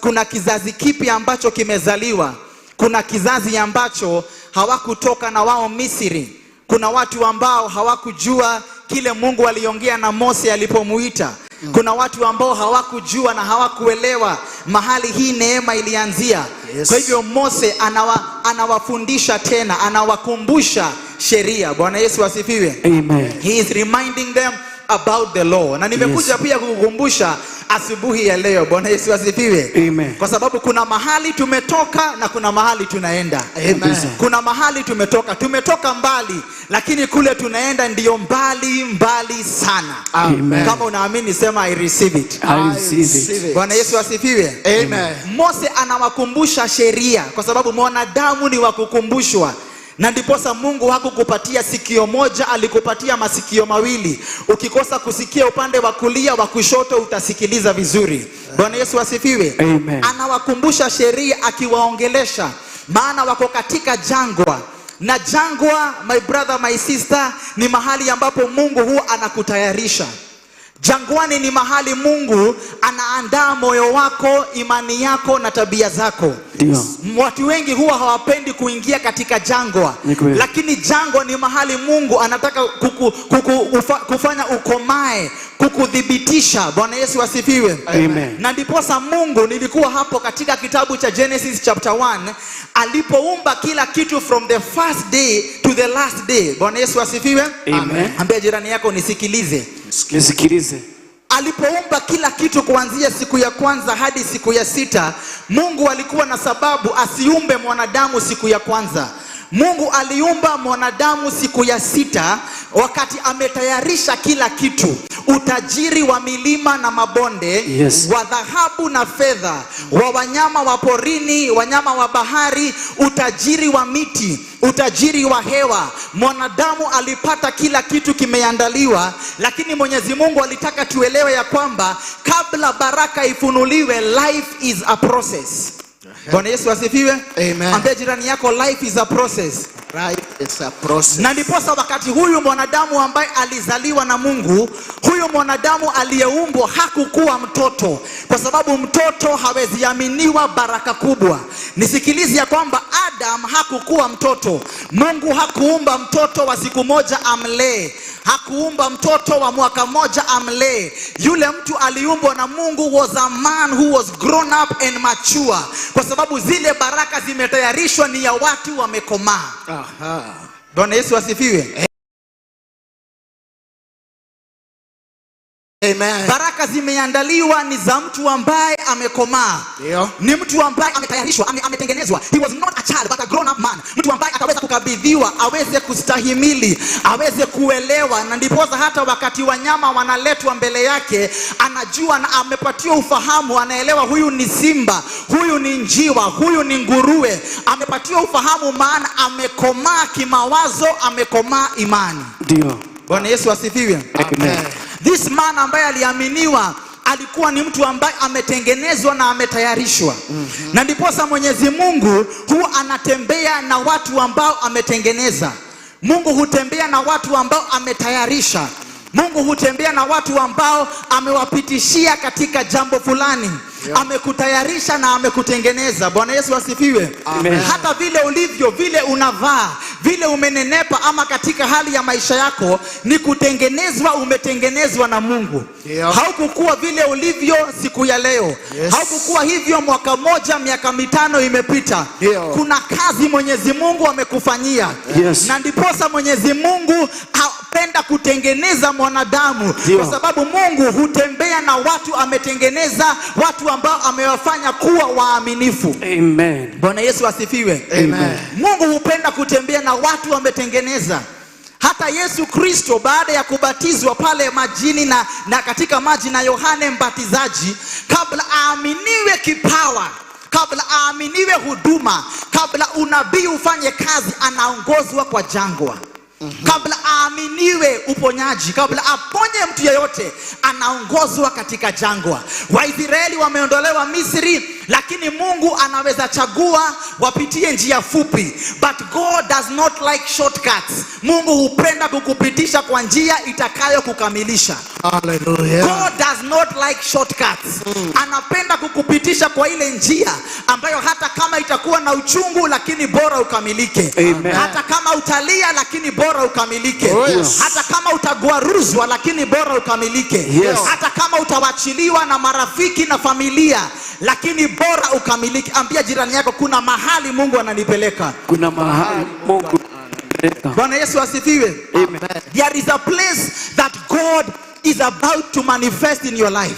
Kuna kizazi kipi ambacho kimezaliwa? Kuna kizazi ambacho hawakutoka na wao Misri. Kuna watu ambao hawakujua kile Mungu aliongea na Mose alipomuita. Kuna watu ambao hawakujua na hawakuelewa mahali hii neema ilianzia. Yes. Kwa hivyo Mose anawafundisha tena, anawakumbusha sheria. Bwana Yesu asifiwe. Amen. He is reminding them about the law. Na nimekuja pia kukukumbusha asubuhi ya leo. Bwana Yesu asifiwe. Amen. Kwa sababu kuna mahali tumetoka na kuna mahali tunaenda. Amen. Kuna mahali tumetoka, tumetoka mbali, lakini kule tunaenda ndiyo mbali mbali sana. Amen. Kama unaamini sema I receive it. I receive it. Bwana Yesu asifiwe. Amen. Mose anawakumbusha sheria kwa sababu mwanadamu ni wa kukumbushwa. Na ndiposa Mungu hakukupatia sikio moja, alikupatia masikio mawili. Ukikosa kusikia upande wa kulia, wa kushoto utasikiliza vizuri. Bwana Yesu asifiwe. Amen. Anawakumbusha sheria akiwaongelesha, maana wako katika jangwa. Na jangwa, my brother, my sister, ni mahali ambapo Mungu huwa anakutayarisha. Jangwani ni mahali Mungu anaandaa moyo wako, imani yako na tabia zako. Ndio. Watu wengi huwa hawapendi kuingia katika jangwa. Ni kweli. Lakini jangwa ni mahali Mungu anataka kufanya ukomae, kukuthibitisha. Bwana Yesu asifiwe. Amen. Na ndiposa Mungu, nilikuwa hapo katika kitabu cha Genesis chapter 1, alipoumba kila kitu from the first day to the last day. Bwana Yesu asifiwe. Amen. Ambia jirani yako nisikilize. Nisikilize. Alipoumba kila kitu kuanzia siku ya kwanza hadi siku ya sita, Mungu alikuwa na sababu asiumbe mwanadamu siku ya kwanza. Mungu aliumba mwanadamu siku ya sita wakati ametayarisha kila kitu. Utajiri wa milima na mabonde, Yes. wa dhahabu na fedha, wa wanyama wa porini, wanyama wa bahari, utajiri wa miti, utajiri wa hewa. Mwanadamu alipata kila kitu kimeandaliwa, lakini Mwenyezi Mungu alitaka tuelewe ya kwamba kabla baraka ifunuliwe, life is a process. Bwana Yesu asifiwe. Amen. Ambia jirani yako, life is a process. Life is a process. Na ndiposa wakati huyu mwanadamu ambaye alizaliwa na Mungu, huyu mwanadamu aliyeumbwa hakukuwa mtoto, kwa sababu mtoto hawezi aminiwa baraka kubwa. Nisikilize ya kwamba Adam hakukuwa mtoto. Mungu hakuumba mtoto wa siku moja amlee, hakuumba mtoto wa mwaka moja amlee. Yule mtu aliumbwa na Mungu was a man who was grown up and mature, kwa sababu zile baraka zimetayarishwa ni ya watu wamekomaa. Aha. Bwana Yesu asifiwe. Amen. Baraka zimeandaliwa ni za mtu ambaye amekomaa. Ndio. Ni mtu ambaye ametayarishwa, ametengenezwa. He was not a child but a grown up man. Mtu ambaye ataweza kukabidhiwa, aweze kustahimili, aweze kuelewa, na ndiposa hata wakati wanyama wanaletwa mbele yake, anajua na amepatiwa ufahamu, anaelewa huyu ni simba, huyu ni njiwa, huyu ni nguruwe. Amepatiwa ufahamu maana amekomaa kimawazo, amekomaa imani. Ndio. Bwana Yesu asifiwe. Amen. This man ambaye aliaminiwa Alikuwa ni mtu ambaye ametengenezwa na ametayarishwa. Na ndiposa Mwenyezi Mungu huwa anatembea na watu ambao ametengeneza. Mungu hutembea na watu ambao ametayarisha. Mungu hutembea na watu ambao amewapitishia katika jambo fulani. Amekutayarisha na amekutengeneza. Bwana Yesu asifiwe. Amen. Hata vile ulivyo, vile unavaa, vile umenenepa, ama katika hali ya maisha yako ni kutengenezwa, umetengenezwa na Mungu. Haukukuwa vile ulivyo siku ya leo. Haukukuwa hivyo mwaka moja, miaka 5 imepita. Kuna kazi Mwenyezi Mungu amekufanyia. Na ndiposa Mwenyezi Mungu apenda kutengeneza mwanadamu, kwa sababu Mungu hutembea na watu ametengeneza, watu ambao amewafanya kuwa waaminifu. Amen. Bwana Yesu asifiwe. Amen. Mungu hupenda kutembea na watu ametengeneza. Hata Yesu Kristo baada ya kubatizwa pale majini na katika maji na Yohane Mbatizaji, kabla aaminiwe kipawa, kabla aaminiwe huduma, kabla unabii ufanye kazi, anaongozwa kwa jangwa. Kabla aaminiwe uponyaji, kabla aponye mtu yeyote, anaongozwa katika jangwa. Waisraeli wameondolewa Misri, lakini Mungu anaweza chagua wapitie njia fupi. But God does not like shortcuts. Mungu hupenda kukupitisha kwa njia itakayokukamilisha. Hallelujah. God does not like shortcuts. Anapenda kukupitisha kwa ile njia ambayo hata kama itakuwa na uchungu, lakini bora ukamilike. Amen. Hata kama utalia, lakini bora ukamilike. Oh, yes. Hata kama utagwaruzwa, lakini bora ukamilike. Yes. Hata kama utawachiliwa na marafiki na familia, lakini bora ukamilike. Ambia jirani yako, kuna mahali Mungu ananipeleka. Kuna mahali Mungu ananipeleka. Bwana Yesu asifiwe. Amen. There is a place that God is about to manifest in your life.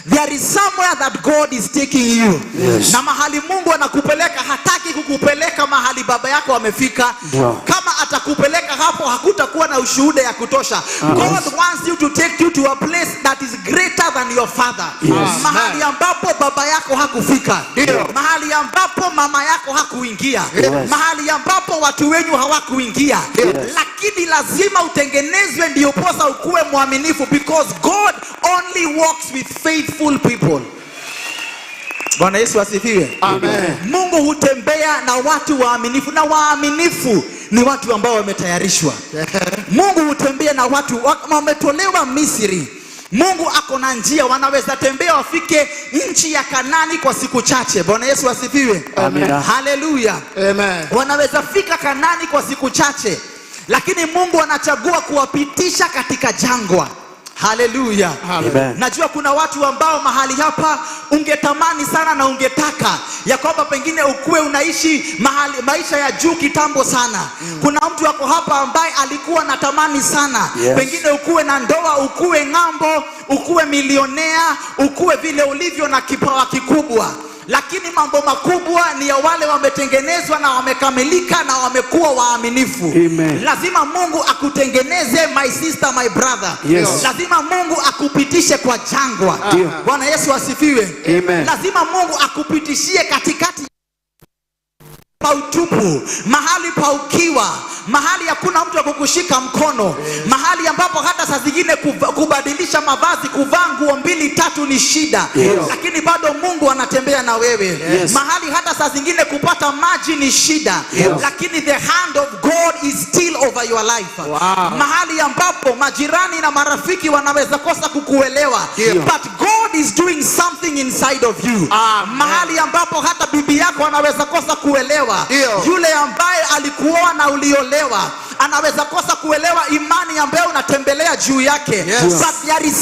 There is somewhere that God is taking you. Yes. Na mahali Mungu anakupeleka, hataki kukupeleka mahali baba yako amefika. Ndio. Kama atakupeleka hapo, hakutakuwa na ushuhuda ya kutosha. God wants you to take you to a place that is greater than your father. Yes. Mahali ambapo baba yako hakufika. Ndio. Mahali ambapo mama yako hakuingia. Yes. Mahali ambapo watu wenyu hawakuingia. Yes. Lakini lazima utengenezwe ndio posa ukuwe mwaminifu, because God only works with faithful people. Bwana Yesu asifiwe. Amen. Mungu hutembea na watu waaminifu, na waaminifu ni watu ambao wametayarishwa. Mungu hutembea na watu wametolewa Misri. Mungu ako na njia, wanaweza tembea wafike nchi ya Kanani kwa siku chache. Bwana Yesu asifiwe. Amina. Haleluya. Amen. Wanaweza fika Kanani kwa siku chache, lakini Mungu anachagua kuwapitisha katika jangwa. Haleluya. Amen. Najua kuna watu ambao mahali hapa ungetamani sana na ungetaka ya kwamba pengine ukuwe unaishi mahali, maisha ya juu kitambo sana. Kuna mtu ako hapa ambaye alikuwa natamani sana Yes. pengine ukuwe na ndoa, ukuwe ng'ambo, ukuwe milionea, ukuwe vile ulivyo na kipawa kikubwa. Lakini mambo makubwa ni ya wale wametengenezwa na wamekamilika na wamekuwa waaminifu. Amen. Lazima Mungu akutengeneze, my sister, my brother. Yes. Lazima Mungu akupitishe kwa jangwa. Ndio. Bwana Yesu asifiwe. Amen. Lazima Mungu akupitishie katikati pa utupu, mahali pa ukiwa, mahali hakuna mtu wa kukushika mkono, mahali ambapo hata saa zingine kubadilisha mavazi, kuvaa nguo mbili tatu ni shida. Yes. Lakini bado Mungu anatembea na wewe. Yes. Mahali hata saa zingine kupata maji ni shida. Yes. Lakini the hand of God is still over your life. Wow. Mahali ambapo majirani na marafiki wanaweza kosa kukuelewa. Ndio. But God is doing something inside of you. Amen. Mahali ambapo hata bibi yako anaweza kosa kuelewa. Ndio. Yule ambaye alikuoa na uliolewa anaweza kosa kuelewa imani ambayo unatembelea juu yake. Yes. But there is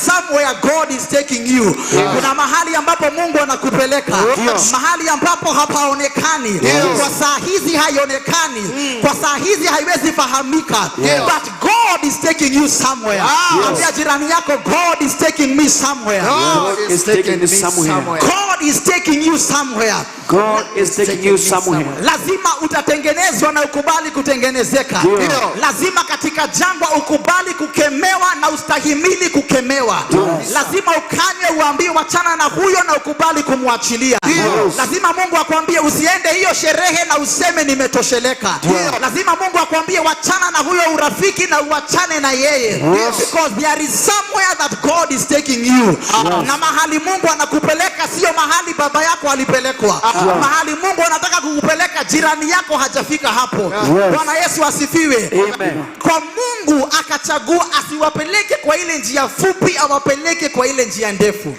somewhere God is taking you. Kuna mahali ambapo Mungu anakupeleka. Yes. Mahali ambapo hapaonekani. Yes. Kwa saa hizi haionekani. Kwa saa hizi haiwezi fahamika. Yes. But God is taking you somewhere. Yes. Ambia jirani yako, God is taking me somewhere. God is taking me somewhere. God is taking you somewhere. God is taking you somewhere. Lazima utatengenezwa na ukubali kutengenezeka. Ndio. Lazima katika jangwa ukubali kukemewa na ustahimili kukemewa. Yes. Lazima ukanywe, uambiwe wachana na huyo na ukubali kumwachilia. Yes. Lazima Mungu akwambie usiende hiyo sherehe na useme nimetosheleka. Ndio. Lazima Mungu akwambie wachana na huyo urafiki na uachane na yeye. Yes. Because there is somewhere that God is taking you. Na mahali Mungu anakupeleka sio mahali baba yako alipelekwa. Mahali Mungu anataka kukupeleka jirani yako hajafika hapo. Yes. Bwana Yesu asifiwe. Amen. Kwa Mungu akachagua asiwapeleke kwa ile njia fupi, awapeleke kwa ile njia ndefu.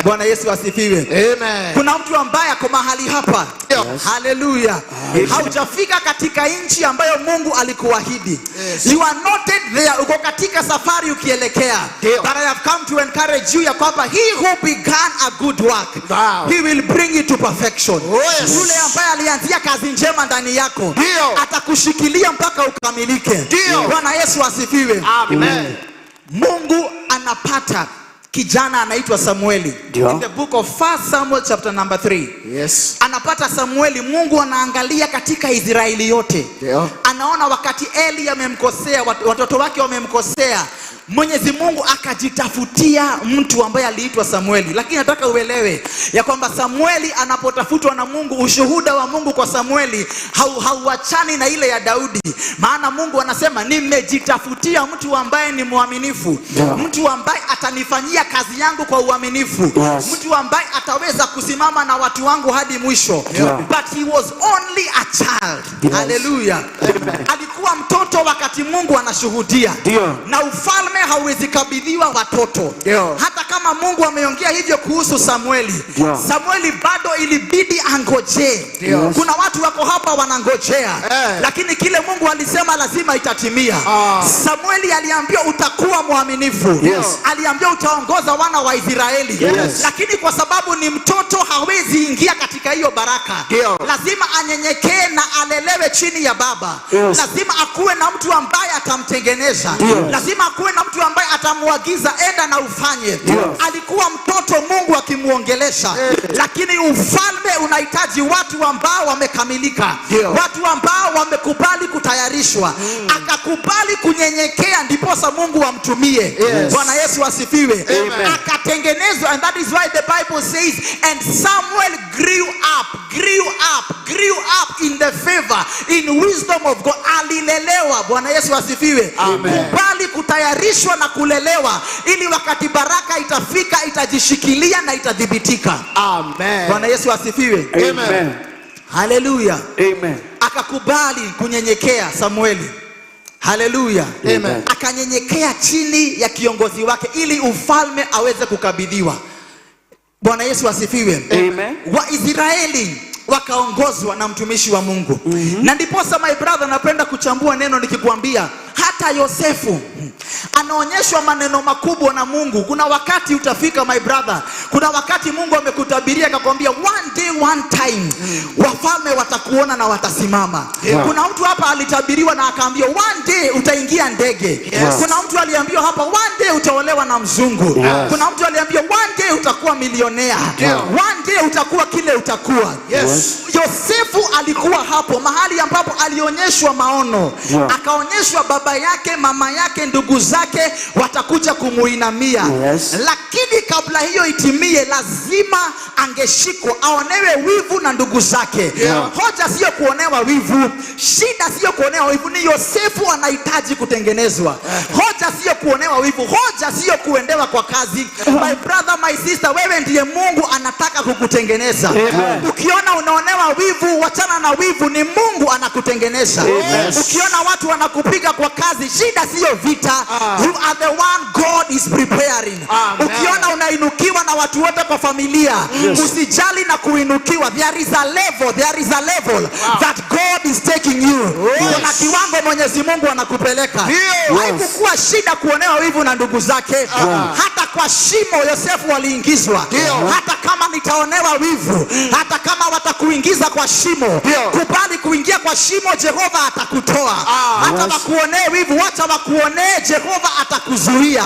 Bwana Yesu asifiwe. Amen. Kuna mtu ambaye ako mahali hapa. Haleluya. Haujafika katika nchi ambayo Mungu alikuahidi. Yes. You are not yet there. Uko katika safari ukielekea. Ndio. But I have come to encourage you ya kwamba he who began a good work, Wow. he will bring it to perfection. Oh, yes. Yule ambaye alianzia kazi njema ndani yako Ndio. atakushikilia mpaka ukamilike. Ndio. Bwana Yesu asifiwe. Amen. Mungu anapata kijana anaitwa Samueli. Ndio. In the book of 1 Samuel chapter number 3. Yes. Anapata Samueli, Mungu anaangalia katika Israeli yote. Ndio. Anaona wakati Eli amemkosea, watoto wake wamemkosea. Mwenyezi Mungu akajitafutia mtu ambaye aliitwa Samueli. Lakini nataka uelewe ya kwamba Samueli anapotafutwa na Mungu, ushuhuda wa Mungu kwa Samueli hauachani na ile ya Daudi. Maana Mungu anasema nimejitafutia mtu ambaye ni mwaminifu, Yeah. mtu ambaye atanifanyia kazi yangu kwa uaminifu, Yes. mtu ambaye ataweza kusimama na watu wangu hadi mwisho. Yeah. But he was only a child. Yes. Hallelujah. Alikuwa mtoto wakati Mungu anashuhudia. Ndio. Na ufalme hauwezi kabidhiwa watoto. Ndio. Hata kama Mungu ameongea hivyo kuhusu Samueli, Ndio. Samueli bado ilibidi angojee. Ndio. Yes. Kuna watu wako hapa wanangojea, Eh. lakini kile Mungu alisema lazima itatimia. Ah. Samueli aliambiwa utakuwa mwaminifu. Yes. Aliambiwa utaongoza wana wa Israeli. Yes. Lakini kwa sababu ni mtoto hawezi ingia katika hiyo baraka. Ndio. Lazima anyenyekee na alelewe chini ya baba. Yes. Lazima akuwe na mtu ambaye atamtengeneza. Ndio. Lazima akuwe na mtu ambaye atamuagiza enda na ufanye. Ndio. Alikuwa mtoto Mungu akimuongelesha, lakini ufalme unahitaji watu ambao wamekamilika, Ndio. watu ambao wamekubali kutayarishwa. Akakubali kunyenyekea, ndiposa Mungu amtumie. Yes. Bwana Yesu asifiwe. Amen. Akatengenezwa, and that is why the Bible says, and Samuel grew up, grew up, grew up in the favor, in wisdom of God. Alilelewa. Bwana Yesu asifiwe. Amen. Kubali kutayarishwa na kulelewa, ili wakati baraka itafika itajishikilia na itadhibitika. Amen. Bwana Yesu asifiwe. Amen. Haleluya. Amen. Akakubali kunyenyekea Samueli. Haleluya. Amen. Akanyenyekea chini ya kiongozi wake ili ufalme aweze kukabidhiwa. Bwana Yesu asifiwe. Amen. Waisraeli wakaongozwa na mtumishi wa Mungu. Na ndiposa my brother, napenda kuchambua neno nikikwambia hata Yosefu anaonyeshwa maneno makubwa na Mungu. Kuna wakati utafika my brother, kuna wakati Mungu amekutabiria akakwambia one day one time wafalme watakuona na watasimama. Yeah. Kuna mtu hapa alitabiriwa na akaambiwa one day utaingia ndege. Yes. Kuna mtu aliambiwa hapa one day utaolewa na mzungu. Yes. Kuna mtu aliambiwa one day utakuwa milionea. One day utakuwa kile utakuwa. Yes. Yosefu alikuwa hapo mahali ambapo alionyeshwa maono. Yeah. Akaonyeshwa baba yake, mama yake, ndugu zake watakuja kumuinamia. Yes. Lakini kabla hiyo itimie, lazima angeshikwa aonewe wivu na ndugu zake. Yeah. Hoja sio kuonewa wivu, shida sio kuonewa wivu, ni Yosefu anahitaji kutengenezwa. Hoja sio kuonewa wivu, hoja sio kuendewa kwa kazi. My brother, my sister, wewe ndiye Mungu anataka kukutengeneza. Amen. Ukiona unaonewa wivu, wachana na wivu, ni Mungu anakutengeneza. Amen. Ukiona watu wanakupiga kwa kazi, shida siyo vita. You are the one God is preparing. Amen. Ukiona unainukiwa na watu wote kwa familia, Yes. usijali na kuinukiwa. There is a level, there is a level that God is taking you. Kuna kiwango Mwenyezi Mungu anakupeleka. Ndio. Haikukuwa shida kuonewa wivu na ndugu zake. Hata kwa shimo Yosefu aliingizwa. Ndio. Hata kama nitaonewa wivu, hata kama watakuingiza atakuingiza kwa shimo, kubali kuingia kwa shimo, Jehova atakutoa. Hata wakuonee wivu, wacha wakuonee, Jehova atakuzuia.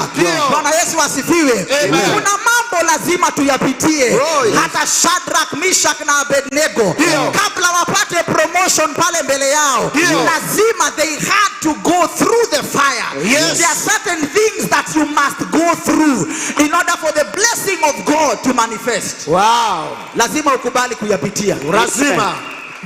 Bwana Yesu asifiwe. Kuna mambo lazima tuyapitie. Hata Shadrach, Meshach na Abednego, kabla wapate promotion pale mbele yao, lazima they had to go through the fire. There are certain things that you must go through in order for the blessing of God to manifest. Lazima ukubali kuyapitia. Lazima.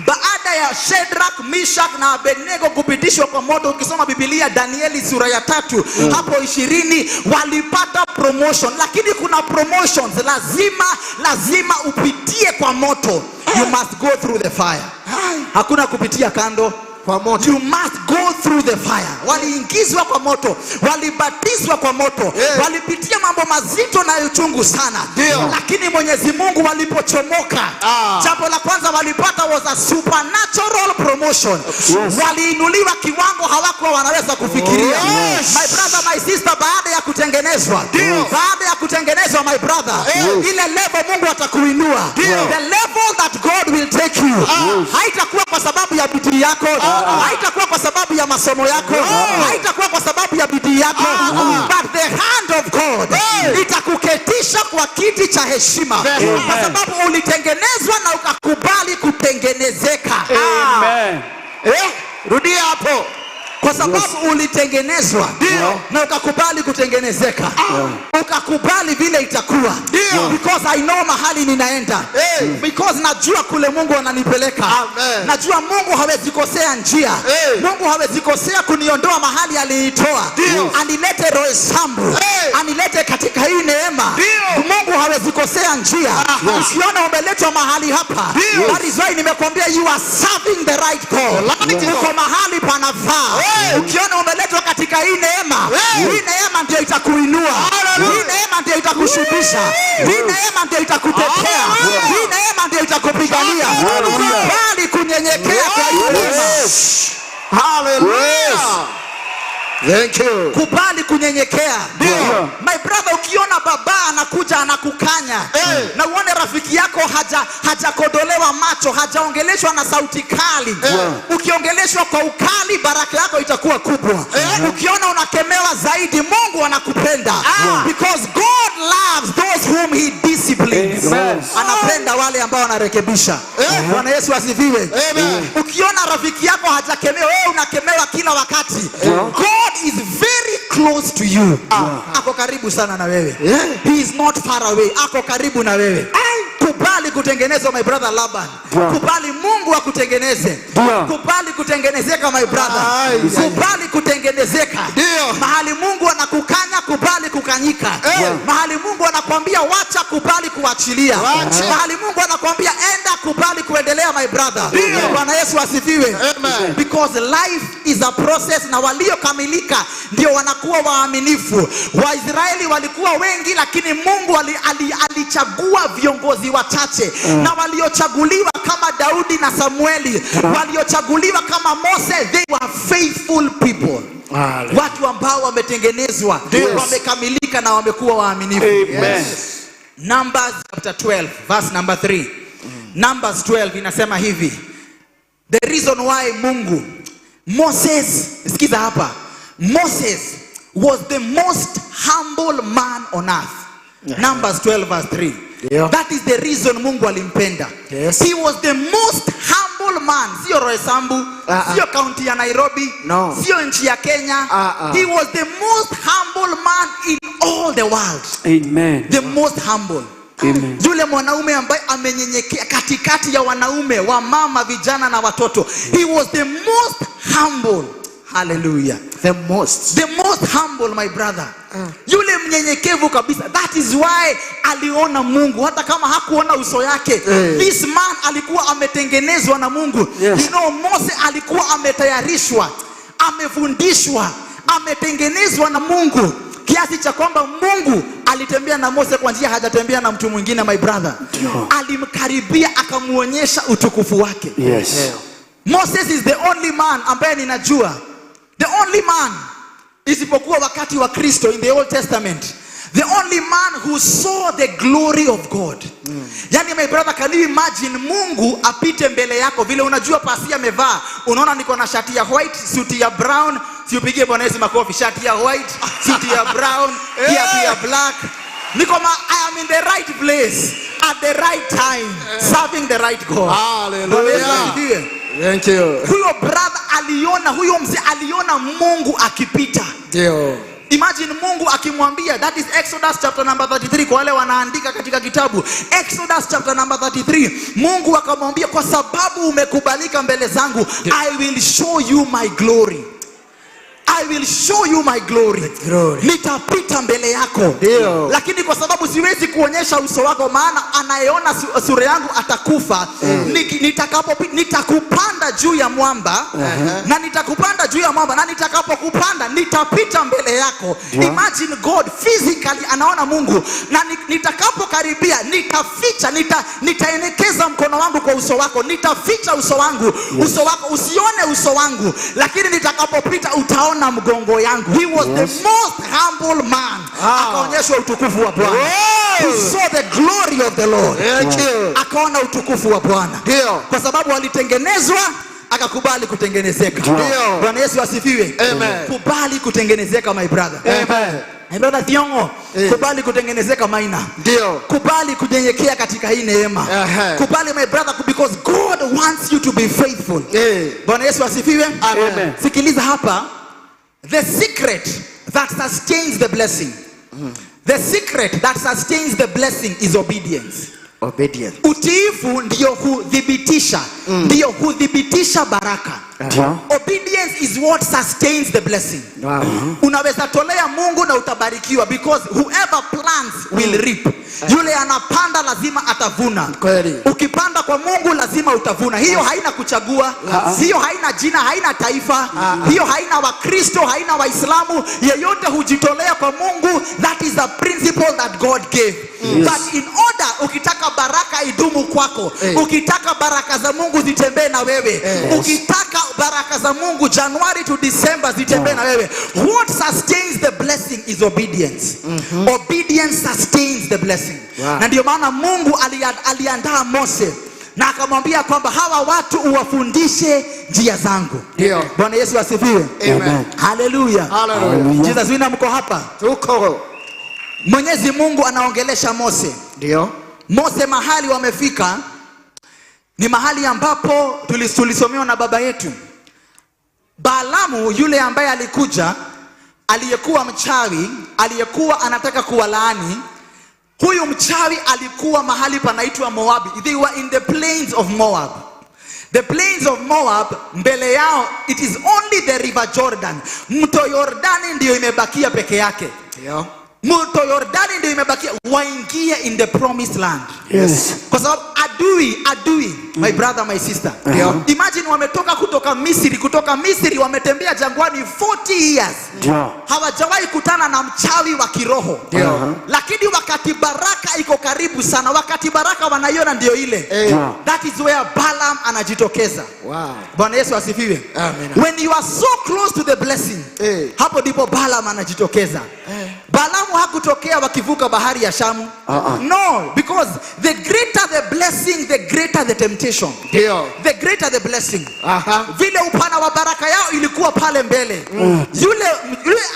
Baada ya Shadrach, Meshach na Abednego kupitishwa kwa moto, ukisoma Biblia Danieli sura ya 3 hapo 20, walipata promotion. Lakini kuna promotions lazima upitie kwa moto. You must go through the fire. Hakuna kupitia kando. Kwa moto. You must go through the fire. Waliingizwa kwa moto, walibatizwa kwa moto, walipitia mambo mazito na uchungu sana. Lakini Mwenyezi Mungu walipochomoka, jambo la kwanza walipata was a supernatural promotion. Waliinuliwa kiwango hawakuwa wanaweza kufikiria. My brother, my sister, baada ya kutengenezwa, baada ya kutengenezwa, my brother, ile level Mungu atakuinua, the level that God will take you, haitakuwa kwa sababu ya bidii yako, haitakuwa kwa sababu ya masomo yako, haitakuwa kwa sababu ya bidii yako, but the hand of God itakuketisha kwa kiti cha heshima, kwa sababu ulitengenezwa na ukakubali kutengenezeka. Amen. Rudia hapo. Kwa sababu ulitengenezwa na ukakubali kutengenezeka, ukakubali vile itakuwa. Because I know mahali ninaenda, because najua kule Mungu ananipeleka. Najua Mungu hawezi kosea njia. Mungu hawezi kosea kuniondoa mahali aliitoa, anilete Roysambu, anilete katika hii neema. Mungu hawezi kosea njia. Ukiona umeletwa mahali hapa, that is why nimekuambia you are serving the right God. Uko mahali panafaa. Ukiona umeletwa katika hii neema, hii neema ndio itakuinua, hii neema ndio itakushibisha, hii neema ndio itakutetea, hii neema ndio itakupigania. Kubali kunyenyekea kwa hii neema. Hallelujah. Thank you. Kubali kunyenyekea. My brother, ukiona baba anakuja anakukanya, na uone rafiki yako hajakodolewa macho, hajaongeleshwa na sauti kali, ukiongeleshwa kwa ukali baraka yako itakuwa kubwa. Ukiona unakemewa zaidi, Mungu anakupenda. Because God loves those whom he disciplines. Amen. Anapenda wale ambao wanarekebisha. Bwana Yesu asifiwe. Ukiona rafiki yako hajakemewa, wewe unakemewa kila wakati, God is very close to you. Ako karibu sana na wewe. He is not far away. Ako karibu na wewe. Kubali kutengenezwa, my brother Laban. Kubali Mungu akutengeneze. Kubali kutengenezeka, my brother. Kubali kutengenezeka. Mahali Mungu anakukanya, kubali kukanyika. Mahali Mungu anakuambia wacha, kubali kuachilia. Mahali Mungu anakuambia enda, kubali kuendelea, my brother. Bwana Yesu asifiwe. Because life is a process, na waliokamilika ndio wanakuwa waaminifu. Waisraeli walikuwa wengi, lakini Mungu alichagua viongozi wachache, na waliochaguliwa kama Daudi na Samueli, waliochaguliwa kama Mose, they were faithful people. Watu ambao wametengenezwa, wamekamilika na wamekuwa waaminifu. Amen. Numbers chapter 12 verse number 3. Numbers 12 inasema hivi. The reason why Mungu, Moses, sikiza hapa. Moses was the most humble man on earth. Numbers 12 verse 3. That is the reason Mungu alimpenda. He was the most humble man. Sio Roysambu, sio county ya Nairobi, sio nchi ya Kenya. He was the most humble man in all the world. Amen. The most humble. Amen. Yule mwanaume ambaye amenyenyekea katikati ya wanaume, wa mama, vijana na watoto. He was the most humble. Hallelujah. The most. The most humble, my brother. Yule mnyenyekevu kabisa. That is why aliona Mungu hata kama hakuona uso yake. This man alikuwa ametengenezwa na Mungu. You know, Mose alikuwa ametayarishwa, amefundishwa, ametengenezwa na Mungu kiasi cha kwamba Mungu alitembea na Mose kwa njia hajatembea na mtu mwingine, my brother. Alimkaribia akamuonyesha utukufu wake. Moses is the only man ambaye ninajua, the only man isipokuwa wakati wa Kristo in the Old Testament, The only man who saw the glory of God. Yani, my brother, can you imagine Mungu apite mbele yako vile unajua pasi amevaa, unaona niko na shati ya white, suti ya brown, si upigie Bwana Yesu makofi, shati ya white, suti ya brown, kiatu ya black. Niko ma, I am in the right place at the right time, serving the right God. Bwana Yesu Hallelujah. Asifiwe. Thank you. Huyo brother aliona, huyo mzee aliona Mungu akipita. Ndio. Imagine Mungu akimwambia, that is Exodus chapter number 33, kwa wale wanaandika katika kitabu. Exodus chapter number 33. Mungu akamwambia, "Kwa sababu umekubalika mbele zangu, I will show you my glory. I will show you my glory." Glory. Nitapita mbele yako. Ndio. Lakini kwa sababu siwezi kuonyesha uso wako, maana anayeona sura yangu atakufa. Nitakupanda juu ya mwamba na nitakupanda juu ya mwamba na nitakapokupanda nitapita mbele yako. Imagine God physically anaona Mungu na nitakapokaribia nitaficha, nitaelekeza mkono wangu kwa uso wako, nitaficha uso wangu, uso wako usione uso wangu, lakini nitakapopita utaona mgongo yangu. He was the most humble man. Akaonyeshwa utukufu wa Bwana. He saw the glory of the Lord. Thank you. Akaona utukufu wa Bwana. Ndio. Kwa sababu alitengenezwa, akakubali kutengenezeka. Ndio. Bwana Yesu asifiwe. Amen. Kubali kutengenezeka, my brother. Amen. My brother Thiongo, Eh. kubali kutengenezeka, Maina. Ndio. Kubali kunyenyekea katika hii neema. Ehe. Kubali, my brother, because God wants you to be faithful. Eh. Bwana Yesu asifiwe. Amen. Sikiliza hapa. The secret that sustains the blessing. The secret that sustains the blessing is obedience. Obedient. Utiifu ndiyo huthibitisha baraka. Obedience is what sustains the blessing. Unaweza tolea Mungu na utabarikiwa, because whoever plants will reap. Yule anapanda lazima atavuna. Kweli. Ukipanda kwa Mungu lazima utavuna. Hiyo haina kuchagua, hiyo haina jina, haina taifa, hiyo haina Wakristo, haina Waislamu. Yeyote hujitolea kwa Mungu, that is a principle that God gave. But in order, ukitaka baraka idumu kwako, Eh. ukitaka baraka za Mungu zitembee na wewe, ukitaka baraka za Mungu January to December zitembee na wewe, what sustains the blessing is obedience. Obedience sustains the blessing. Wow. Na ndio maana Mungu aliandaa Mose na akamwambia kwamba hawa watu uwafundishe njia zangu. Ndio. Bwana Yesu asifiwe. Amen. Haleluya. Hallelujah. Jesus Winner, mko hapa? Tuko. Mwenyezi Mungu anaongelesha Mose. Ndio. Mose mahali wamefika ni mahali ambapo tulisomewa na baba yetu Baalamu, yule ambaye alikuja, aliyekuwa mchawi, aliyekuwa anataka kuwalaani. Huyu mchawi alikuwa mahali panaitwa Moabi. They were in the plains of Moab. The plains of Moab, mbele yao it is only the river Jordan. Mto Yordani ndiyo imebakia peke yake. Ndio. Mto Yordani ndio imebakia, waingie in the promised land. Kwa sababu adui, adui, my brother, my sister. Ndio. Imagine wametoka kutoka Misri, kutoka Misri wametembea jangwani 40 years. Hawajawahi kutana na mchawi wa kiroho. Ndio. Lakini wakati baraka iko karibu sana, wakati baraka wanaiona ndio ile. Eh. That is where Balaam anajitokeza. Wow. Bwana Yesu asifiwe. Amen. When you are so close to the blessing, Eh. hapo ndipo Balaam anajitokeza. Balaamu hakutokea wakivuka bahari ya Shamu. No, because the greater the blessing, the greater the temptation. Ndio. The greater the blessing. Aha. Vile upana wa baraka yao ilikuwa pale mbele. Yule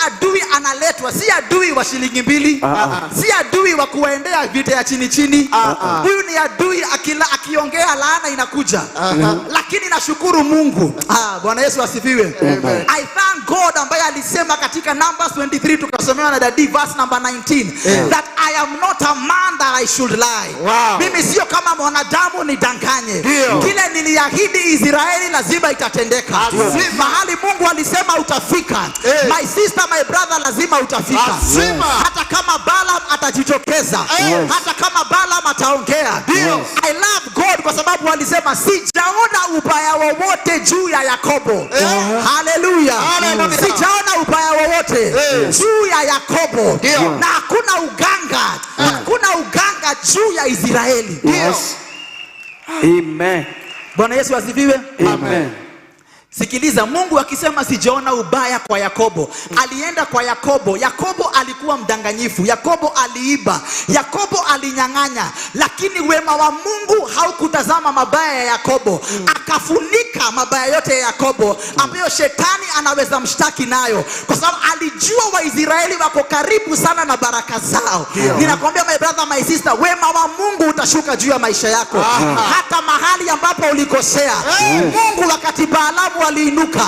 adui analetwa, si adui wa shilingi 2, si adui wa kuwaendea vita ya chini chini. Huyu ni adui akiongea laana inakuja. Lakini nashukuru Mungu. Ah, Bwana Yesu asifiwe. Amen. I thank God ambaye alisema katika Numbers 23, tukasomewa na Daddy, verse number 19, that I am not a man that I should lie. Wow. Mimi sio kama mwanadamu nidanganye. Ndio. Kile niliahidi Israeli lazima itatendeka. Lazima. Mahali Mungu alisema utafika. Eh. My sister, my brother, lazima utafika. Lazima. Hata kama Balaam atajitokeza. Yes. Hata kama Balaam ataongea. Ndio. I love God kwa sababu alisema sijaona ubaya wowote juu ya Yakobo. Haleluya. Hallelujah. Sijaona ubaya wowote Yes. juu ya Yakobo. Ndio. Na hakuna uganga, hakuna uganga juu ya Israeli. Yes. Amen. Bwana Yesu asifiwe. Amen. Sikiliza, Mungu akisema sijaona ubaya kwa Yakobo, alienda kwa Yakobo. Yakobo alikuwa mdanganyifu, Yakobo aliiba, Yakobo alinyang'anya, lakini wema wa Mungu haukutazama mabaya ya Yakobo, akafunika mabaya yote ya Yakobo ambayo shetani anaweza mshtaki nayo, kwa sababu alijua Waisraeli wako karibu sana na baraka zao. Ninakwambia, my brother, my sister, wema wa Mungu utashuka juu ya maisha yako hata mahali ambapo ulikosea. Mungu, wakati Balaamu aliinuka,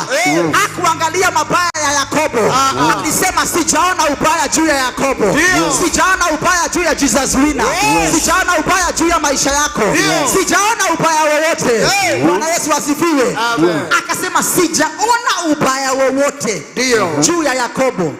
hakuangalia mabaya ya Yakobo, alisema, "Sijaona ubaya juu ya Yakobo, sijaona ubaya juu ya Jesus Winner, sijaona ubaya juu ya maisha yako, sijaona ubaya wowote." Bwana Yesu asifiwe. Akasema, "Sijaona ubaya wowote juu ya Yakobo."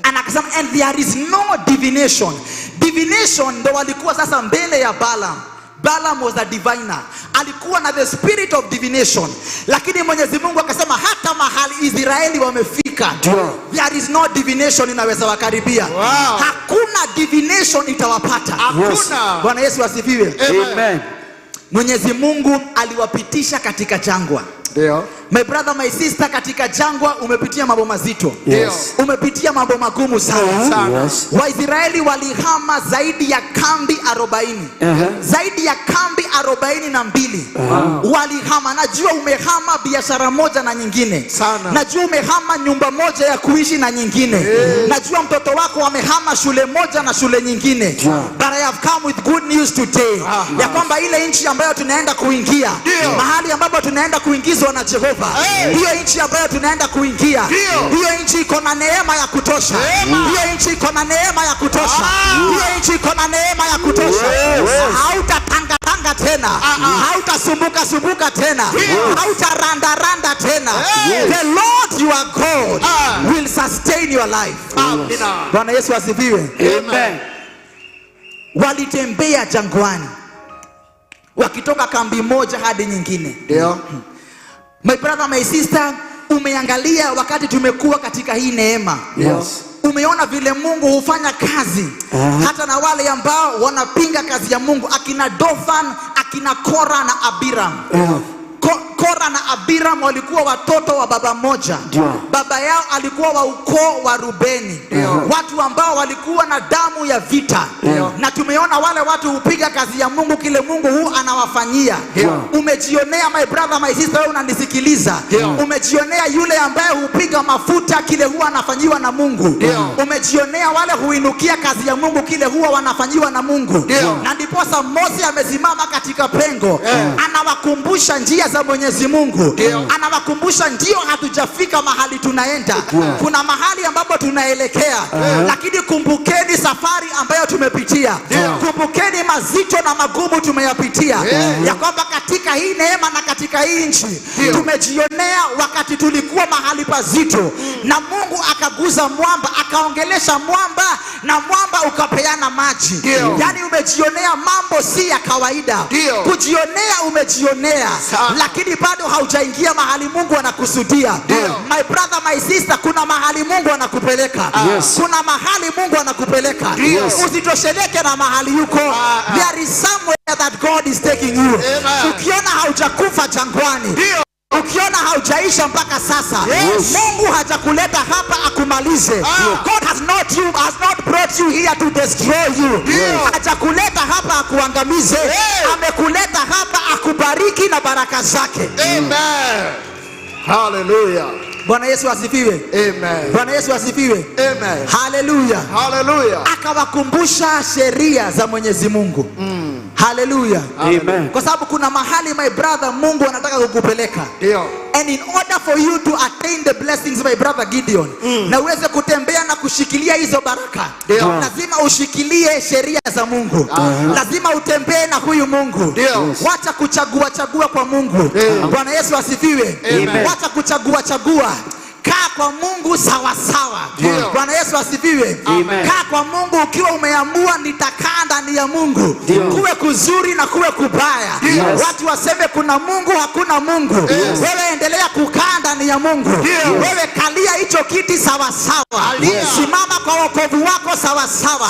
And akasema, "And there is no divination." Divination ndo walikuwa sasa mbele ya Balaam. Balaam was a diviner, alikuwa na the spirit of divination, lakini Mwenyezi Mungu akasema hata mahali Israeli wamefika, there is no divination inaweza wakaribia. Hakuna divination itawapata. Hakuna. Bwana Yesu asifiwe. Amen. Mwenyezi Mungu aliwapitisha katika jangwa. My brother, my sister, katika jangwa umepitia mambo mazito. Umepitia mambo magumu sana. Sana. Waisraeli walihama zaidi ya kambi 40. Zaidi ya kambi 42 walihama. Najua umehama biashara moja na nyingine. Sana. Najua umehama nyumba moja ya kuishi na nyingine. Najua mtoto wako amehama shule moja na shule nyingine. But I have come with good news today, ya kwamba ile nchi ambayo tunaenda kuingia, mahali ambapo tunaenda kuingizwa na Jehova, hiyo nchi ambayo tunaenda kuingia, hiyo nchi iko na neema ya kutosha. Hiyo nchi iko na neema ya kutosha. Hiyo nchi iko na neema ya kutosha. Hautatangatanga tena, hautasumbuka sumbuka tena, hautarandaranda tena. The Lord your God will sustain your life. Amina. Bwana Yesu asifiwe. Amen. Walitembea jangwani wakitoka kambi moja hadi nyingine. My brother, my sister, umeangalia wakati tumekuwa katika hii neema. Umeona vile Mungu hufanya kazi hata na wale ambao wanapinga kazi ya Mungu, akina Dothan, akina Kora na Abiram. Kora na Abiram walikuwa watoto wa baba mmoja. Baba yao alikuwa wa ukoo wa Rubeni, watu ambao walikuwa na damu ya vita. Na tumeona wale watu hupiga kazi ya Mungu, kile Mungu huu anawafanyia. Umejionea, my brother, my sister, wewe unanisikiliza, umejionea yule ambaye hupiga mafuta, kile huwa anafanyiwa na Mungu. Umejionea wale huinukia kazi ya Mungu, kile huwa wanafanyiwa na Mungu. Na ndiposa Mose amesimama katika pengo, anawakumbusha njia za Mwenyezi Mungu, anawakumbusha ndio hatujafika mahali tunaenda, kuna mahali ambapo tunaelekea, lakini kumbukeni safari ambayo tumepitia, kumbukeni mazito na magumu tumeyapitia, ya kwamba katika hii neema na katika hii nchi tumejionea wakati tulikuwa mahali pazito na Mungu akaguza mwamba, akaongelesha mwamba na mwamba ukapeana maji. Yaani umejionea mambo si ya kawaida. Kujionea umejionea, lakini bado haujaingia mahali Mungu anakusudia. My brother, my sister, kuna mahali Mungu anakupeleka. Kuna mahali Mungu anakupeleka. Usitosheleke na mahali yuko. There is somewhere that God is taking you. Amen. Ukiona haujakufa jangwani, ukiona haujaisha mpaka sasa, Mungu hajakuleta hapa akumalize. God has not brought you here to destroy you. Hajakuleta hapa akuangamize. Amekuleta hapa akubariki na baraka zake. Amen. Hallelujah. Bwana Yesu asifiwe. Amen. Bwana Yesu asifiwe. Amen. Haleluya. Hallelujah. Akawakumbusha sheria za Mwenyezi Mungu. Haleluya. Amen. Kwa sababu kuna mahali, my brother, Mungu anataka kukupeleka. And in order for you to attain the blessings, my brother Gideon, na uweze kutembea na kushikilia hizo baraka, lazima ushikilie sheria za Mungu. Lazima utembee na huyu Mungu. Wacha kuchagua chagua kwa Mungu. Bwana Yesu asifiwe. Amen. Wacha kuchagua chagua. Kaa kwa Mungu sawa sawa. Bwana Yesu asifiwe. Amen. Kaa kwa Mungu ukiwa umeamua nitakaa ndani ya Mungu. Kuwe kuzuri na kuwe kubaya. Watu waseme kuna Mungu, hakuna Mungu. Wewe endelea kukaa ndani ya Mungu. Wewe kalia hicho kiti sawa sawa. Simama kwa wokovu wako sawa sawa.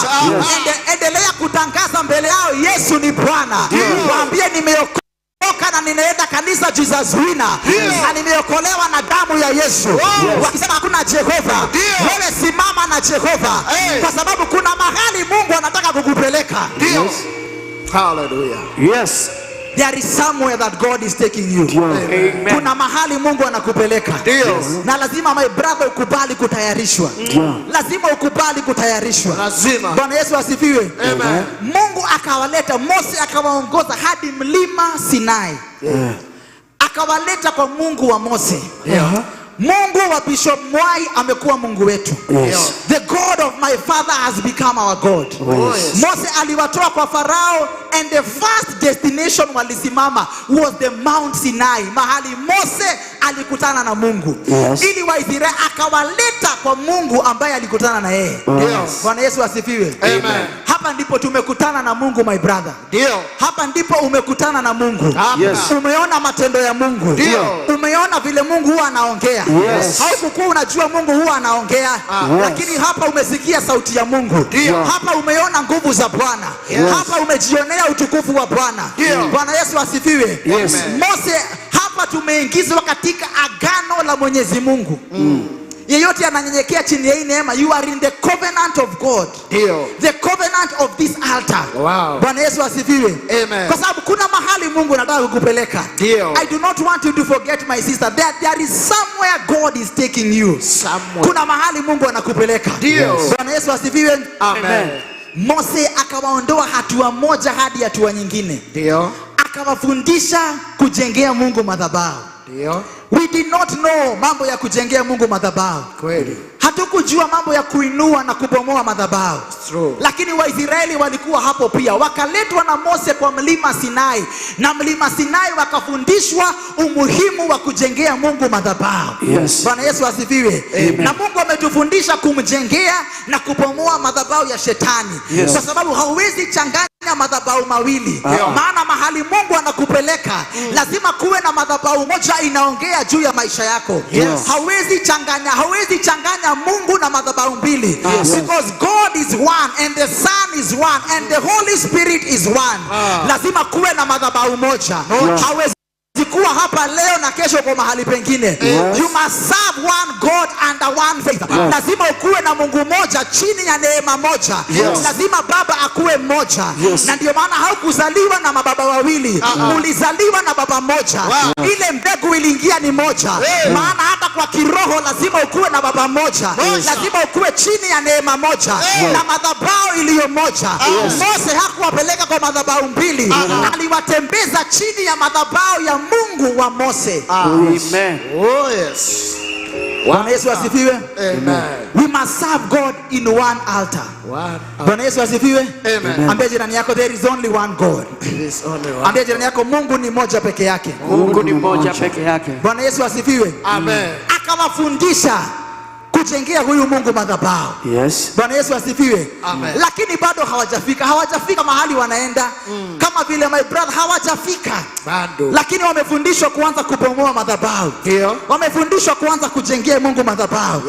Endelea kutangaza mbele yao Yesu ni Bwana. Waambie nimeokoka na ninaenda kanisa Jesus Winner na nimeokolewa na damu ya Yesu. Wakisema hakuna Jehova, wewe simama na Jehova, kwa sababu kuna mahali Mungu anataka kukupeleka. Yes. Hallelujah. Yes. There is somewhere that God is taking you. Amen. Kuna mahali Mungu anakupeleka. Na lazima, my brother, ukubali kutayarishwa. Lazima ukubali kutayarishwa. Lazima. Bwana Yesu asifiwe. Amen. Mungu akawaleta, Mose akawaongoza hadi mlima Sinai. Akawaleta kwa Mungu wa Mose. Mungu wa Bishop Mwai amekuwa Mungu wetu. The God of my father has become our God. Mose aliwatoa kwa Farao, and the first destination walisimama was the Mount Sinai, mahali Mose alikutana na Mungu. Ili Waisraeli akawaleta kwa Mungu ambaye alikutana na yeye. Bwana Yesu asifiwe. Amen. Hapa ndipo tumekutana na Mungu, my brother. Ndio. Hapa ndipo umekutana na Mungu. Hapa. Umeona matendo ya Mungu. Ndio. Umeona vile Mungu huwa anaongea. Haukukuwa unajua Mungu huwa anaongea, lakini hapa umesikia sauti ya Mungu. Ndio. Hapa umeona nguvu za Bwana. Hapa umejionea utukufu wa Bwana. Ndio. Bwana Yesu asifiwe. Mose, hapa tumeingizwa katika agano la Mwenyezi Mungu. Yeyote ananyenyekea chini ya hii neema, you are in the covenant of God. Ndio. The covenant of this altar. Wow. Bwana Yesu asifiwe. Amen. Kwa sababu kuna mahali Mungu anataka kukupeleka. Ndio. I do not want you to forget, my sister. There is somewhere God is taking you. Somewhere. Kuna mahali Mungu anakupeleka. Ndio. Bwana Yesu asifiwe. Amen. Mose akawaondoa hatua moja hadi hatua nyingine. Ndio. Akawafundisha kujengea Mungu madhabahu. Ndio. We did not know mambo ya kujengea Mungu madhabahu. Kweli. Hatukujua mambo ya kuinua na kubomoa madhabahu. True. Lakini Waisraeli walikuwa hapo pia, wakaletwa na Mose kwa mlima Sinai, na mlima Sinai wakafundishwa umuhimu wa kujengea Mungu madhabahu. Bwana Yesu asifiwe. Amen. Na Mungu ametufundisha kumjengea na kubomoa madhabahu ya shetani, kwa sababu hauwezi changanya madhabahu mawili, maana mahali Mungu anakupeleka lazima kuwe na madhabahu moja inaongea juu ya maisha yako. Hauwezi changanya Mungu na madhabahu mbili, because God is one and the Son is one and the Holy Spirit is one. Lazima kuwe na madhabahu moja. Hawezi kuwa hapa leo na kesho kwa mahali pengine. You must serve one God under one faith. Lazima ukuwe na Mungu moja chini ya neema moja. Lazima baba akuwe mmoja. Na ndio maana haukuzaliwa na mababa wawili, ulizaliwa na baba mmoja. Ile mbegu iliingia ni moja. Maana hata kwa kiroho lazima ukuwe na baba mmoja, lazima ukuwe chini ya neema moja na madhabahu iliyo moja. Mose hakuwapeleka kwa madhabahu mbili, aliwatembeza chini ya madhabahu ya Mungu wa Mose. Amen. Oh yes. Bwana Yesu asifiwe. Amen. We must serve God in one altar. One. Bwana Yesu asifiwe. Amen. Ambia jirani yako, there is only one God. There is only one. Ambia jirani yako, Mungu ni moja peke yake. Mungu ni mmoja peke yake. Bwana Yesu asifiwe. Amen. Akawafundisha kujengea huyu Mungu madhabahu. Bwana Yesu asifiwe. Amen. Lakini bado hawajafika mahali wanaenda. Kama vile, my brother, hawajafika. Bado. Lakini wamefundishwa kuanza kubomoa madhabahu. Ndio. Wamefundishwa kuanza kujengea Mungu madhabahu.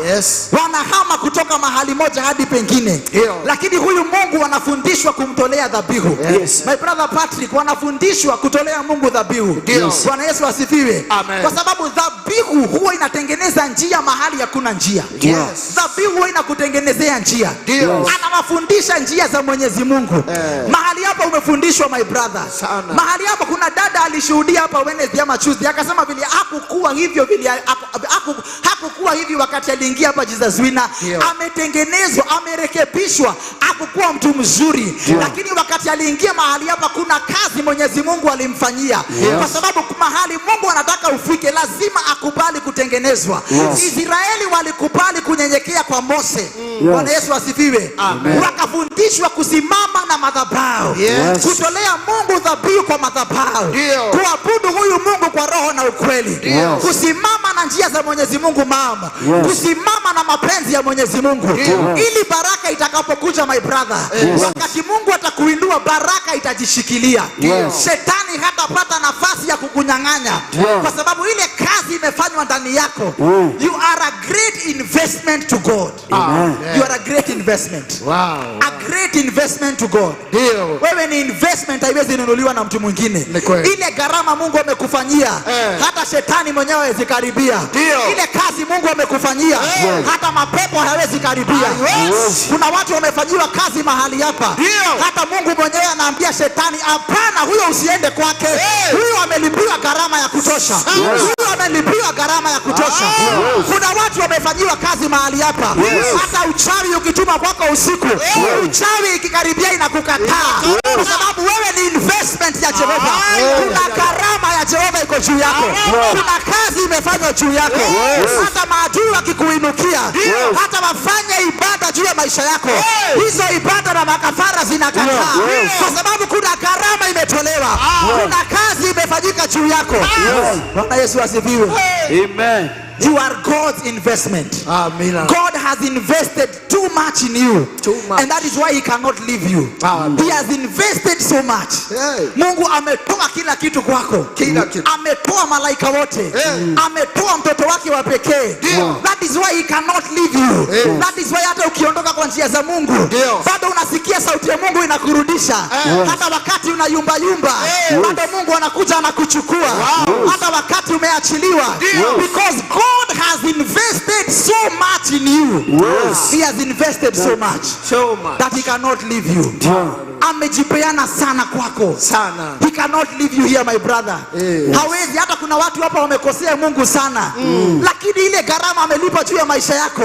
Wanahama kutoka mahali moja hadi pengine. Ndio. Lakini huyu Mungu wanafundishwa kumtolea dhabihu. My brother Patrick, wanafundishwa kutolea Mungu dhabihu. Ndio. Bwana Yesu asifiwe. Amen. Kwa sababu dhabihu huwa inatengeneza njia mahali hakuna njia. Dhabihu huwa inakutengenezea njia. Ndio. Anawafundisha njia za Mwenyezi Mungu. Mahali hapa umefundishwa, my brother. Sana. Mahali hapa kuna dada alishuhudia hapa Wednesday ama Tuesday, akasema vile hakukuwa hivyo, vile hakukuwa hivi wakati aliingia hapa Jesus Winner. Ndio. Ametengenezwa, amerekebishwa, hakukuwa mtu mzuri, lakini wakati aliingia mahali hapa kuna kazi Mwenyezi Mungu alimfanyia, kwa sababu mahali Mungu anataka ufike lazima akubali kutengenezwa. Israeli walikubali kunyenyekea kwa Mose. Bwana Yesu asifiwe. Amen. Wakafundishwa kusimama na madhabahu, kutolea Mungu dhabihu kwa madhabahu, Ndio. kuabudu huyu Mungu kwa roho na ukweli, Ndio. kusimama. na njia za Mwenyezi Mungu mama. Yes. Kusimama na mapenzi ya Mwenyezi Mungu. Ili baraka itakapokuja, my brother, Yes. wakati Mungu atakuinua, baraka itajishikilia. Yes. Shetani hatapata nafasi ya kukunyang'anya. Yes. Kwa sababu ile kazi imefanywa ndani yako. Mm. You are a great investment to God. Amen. You are a great investment. Wow. A great investment to God. Ndio. Wewe ni investment, haiwezi nunuliwa na mtu mwingine. Ni kweli. Ile gharama Mungu amekufanyia, hata shetani mwenyewe hawezi karibia. Ndio. Ile kazi Mungu amekufanyia, Yes. hata mapepo hayawezi karibia. Yes. Kuna watu wamefanyiwa kazi mahali hapa, Ndio. hata Mungu mwenyewe anaambia shetani, hapana, huyo usiende kwake, huyo amelipiwa gharama ya kutosha, Yes. huyo amelipiwa gharama ya kutosha. Yes. Kuna watu wamefanyiwa kazi mahali hapa, Yes. hata uchawi ukituma kwako usiku, uchawi ikikaribia inakukataa, kwa sababu wewe ni investment ya Jehova. Kuna gharama ya Jehova iko juu yako, kuna kazi imefanywa juu yako. Yes. Hata maadui wakikuinukia, hata wafanye ibada juu ya maisha yako, hizo ibada na makafara zinakataa, Yes. kwa sababu kuna gharama imetolewa, kuna kazi imefanyika juu yako. Yes. Bwana Yesu asifiwe. Amen. You are God's investment. Amina. God has invested too much in you. Too much. And that is why he cannot leave you. Amen. He has invested so much. Hey. Mungu ametoa kila kitu kwako. Kila kitu. Ametoa malaika wote. Hey. Ametoa mtoto wake wa pekee. Ndio. That is why he cannot leave you. Hey. That is why hata ukiondoka kwa njia za Mungu, Ndio. bado unasikia sauti ya Mungu inakurudisha. Yes. Hata wakati unayumba yumba, Yes. bado Mungu anakuja anakuchukua. Wow. Hata wakati umeachiliwa. Ndio. Because God has invested so much in you. Yes. He has invested so much So much. that he cannot leave you. Amejipeana sana kwako. Sana. He cannot leave you here, my brother. Yes. Hawezi. Hata kuna watu hapa wamekosea Mungu sana, lakini ile gharama amelipa juu ya maisha yako,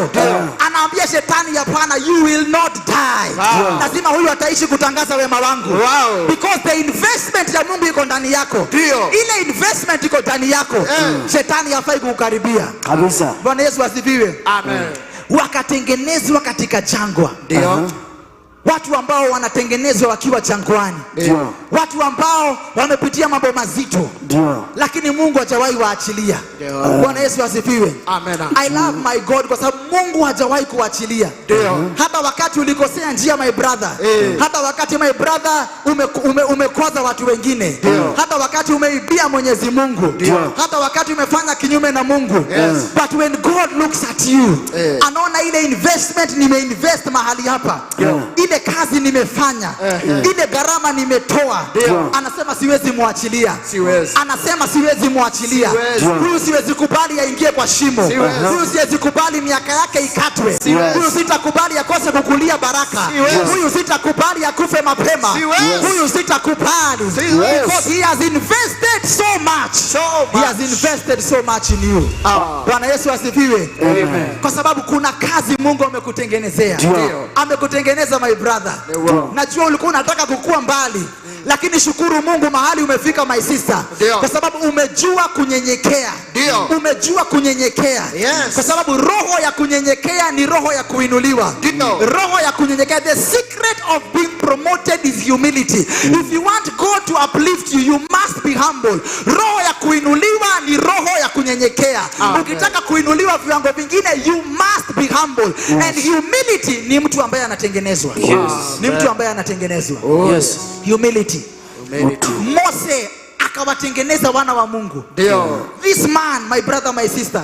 anaambia shetani, hapana, you will not die. Wow. Lazima huyu ataishi kutangaza wema wangu. Wow. Because the investment ya Mungu iko ndani yako. Ndio. Ile investment iko ndani yako. Shetani hafai kukukaribia. Kabisa. Bwana Yesu asifiwe. Amen. Wakatengenezwa katika jangwa. Ndio. Watu ambao wanatengenezwa wakiwa jangwani, Ndio. watu ambao wamepitia mambo mazito, Ndio. lakini Mungu hajawahi waachilia. Ndio. Bwana Yesu asifiwe. Amen. I love my God kwa sababu Mungu hajawahi kuachilia. Ndio. Hata wakati ulikosea njia, my brother, Eh. hata wakati, my brother, umekwaza watu wengine, Ndio. hata wakati umeibia Mwenyezi Mungu, Ndio. hata wakati umefanya kinyume na Mungu, Yes. but when God looks at you, Eh. anaona ile investment nimeinvest mahali hapa, ile kazi nimefanya, ile gharama nimetoa, Ndio. anasema siwezi mwachilia. Siwezi. Anasema siwezi mwachilia Siwezi. huyu, siwezi kubali aingie kwa shimo. Siwezi. Huyu siwezi kubali miaka yake ikatwe. Siwezi. Huyu sitakubali akose kukulia baraka. Siwezi. Huyu sitakubali akufe mapema. Siwezi. Huyu sitakubali. Siwezi. Because he has invested so much. So much. He has invested so much in you. Ah. Bwana Yesu asifiwe. Amen. Kwa sababu kuna kazi Mungu amekutengenezea. Ndio. Amekutengeneza, my brother. Ndio. Najua ulikuwa unataka kukua mbali, lakini shukuru Mungu mahali umefika, my sister, Ndio. kwa sababu umejua kunyenyekea. Ndio. Umejua kunyenyekea. Yes. Kwa sababu roho ya kunyenyekea ni roho ya kuinuliwa. Ndio. Roho ya kunyenyekea, the secret of being promoted is humility. If you want God to uplift you, you must be humble. Roho ya kuinuliwa ni roho ya kunyenyekea. Amen. Ukitaka kuinuliwa viwango vingine, you must be humble. And humility ni mtu ambaye anatengenezwa. Yes. Ni mtu ambaye anatengenezwa. Yes. Humility. Humility. Mose akawatengeneza wana wa Mungu. Ndio. This man, my brother, my sister,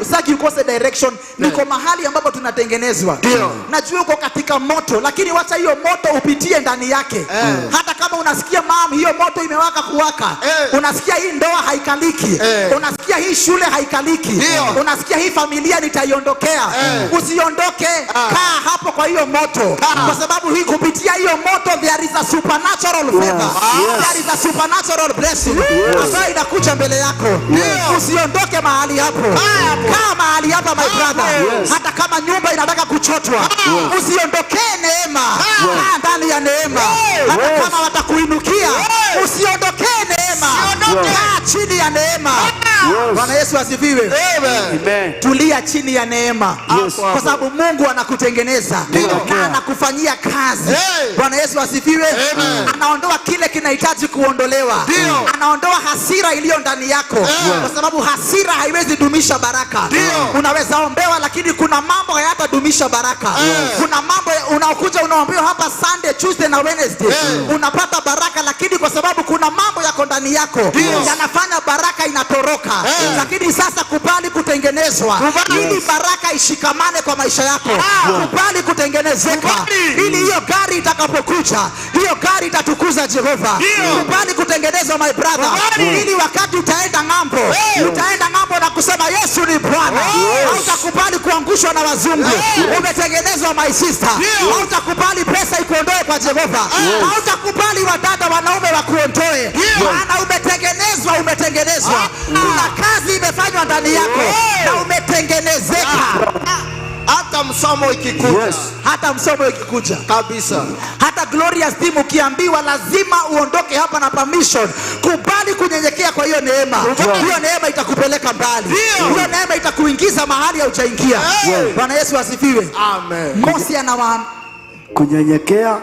sitaki ukose direction. Niko mahali ambapo tunatengenezwa. Ndio. Najua uko katika moto, lakini wacha hiyo moto upitie ndani yake. Hata kama unasikia mam, hiyo moto imewaka kuwaka. Unasikia hii ndoa haikaliki. Unasikia hii shule haikaliki. Ndio. Unasikia hii familia nitaiondokea. Usiondoke, kaa hapo kwa hiyo moto, kwa sababu hii kupitia hiyo moto there is a supernatural favor. Yes. There is a supernatural blessing ambayo inakuja mbele yako. Usiondoke mahali hapo, kaa mahali hapa, my brother. Yes. Hata kama nyumba inataka kuchotwa, usiondokee neema, kaa ndani ya neema. Hata Yes. kama watakuinukia, usiondokee neema, kaa chini ya neema. Bwana Yesu asifiwe. Amen. Tulia chini ya neema. Yes. Kwa sababu Mungu anakutengeneza na anakufanyia kazi. Hey. Bwana Yesu asifiwe. Amen. Anaondoa kile kinahitaji kuondolewa. Ndio. Anaondoa hasira iliyo ndani yako, kwa sababu hasira haiwezi dumisha baraka. Ndio. Unaweza ombewa, lakini kuna mambo hayatadumisha baraka. Kuna mambo unaokuja unaombewa hapa Sunday, Tuesday na Wednesday, unapata baraka, lakini kwa sababu kuna mambo yako ndani yako yanafanya baraka inatoroka. Lakini sasa kubali kutengenezwa ili baraka ishikamane kwa maisha yako. Kubali kutengenezeka ili hiyo gari itakapokuja, hiyo gari itatukuza Jehova. Kubali kutengenezwa, my brother, ili wakati utaenda ng'ambo, utaenda ng'ambo na kusema Yesu ni Bwana. Hautakubali kuangushwa na wazungu. Umetengenezwa, my sister. Hautakubali pesa ikuondoe kwa Jehova. Hautakubali wadada wanaume wakuondoe, maana umetengenezwa, umetengenezwa. Kuna kazi imefanywa ndani yako na umetengenezeka. Hata msomo ikikuja. Yes. Hata msomo ikikuja Kabisa. Hata glorious team ukiambiwa lazima uondoke hapa na permission, kubali kunyenyekea kwa hiyo neema. Hiyo neema itakupeleka mbali, hiyo neema itakuingiza mahali haujaingia. Bwana Yesu asifiwe. Amen. Mose anawa Kunyenyekea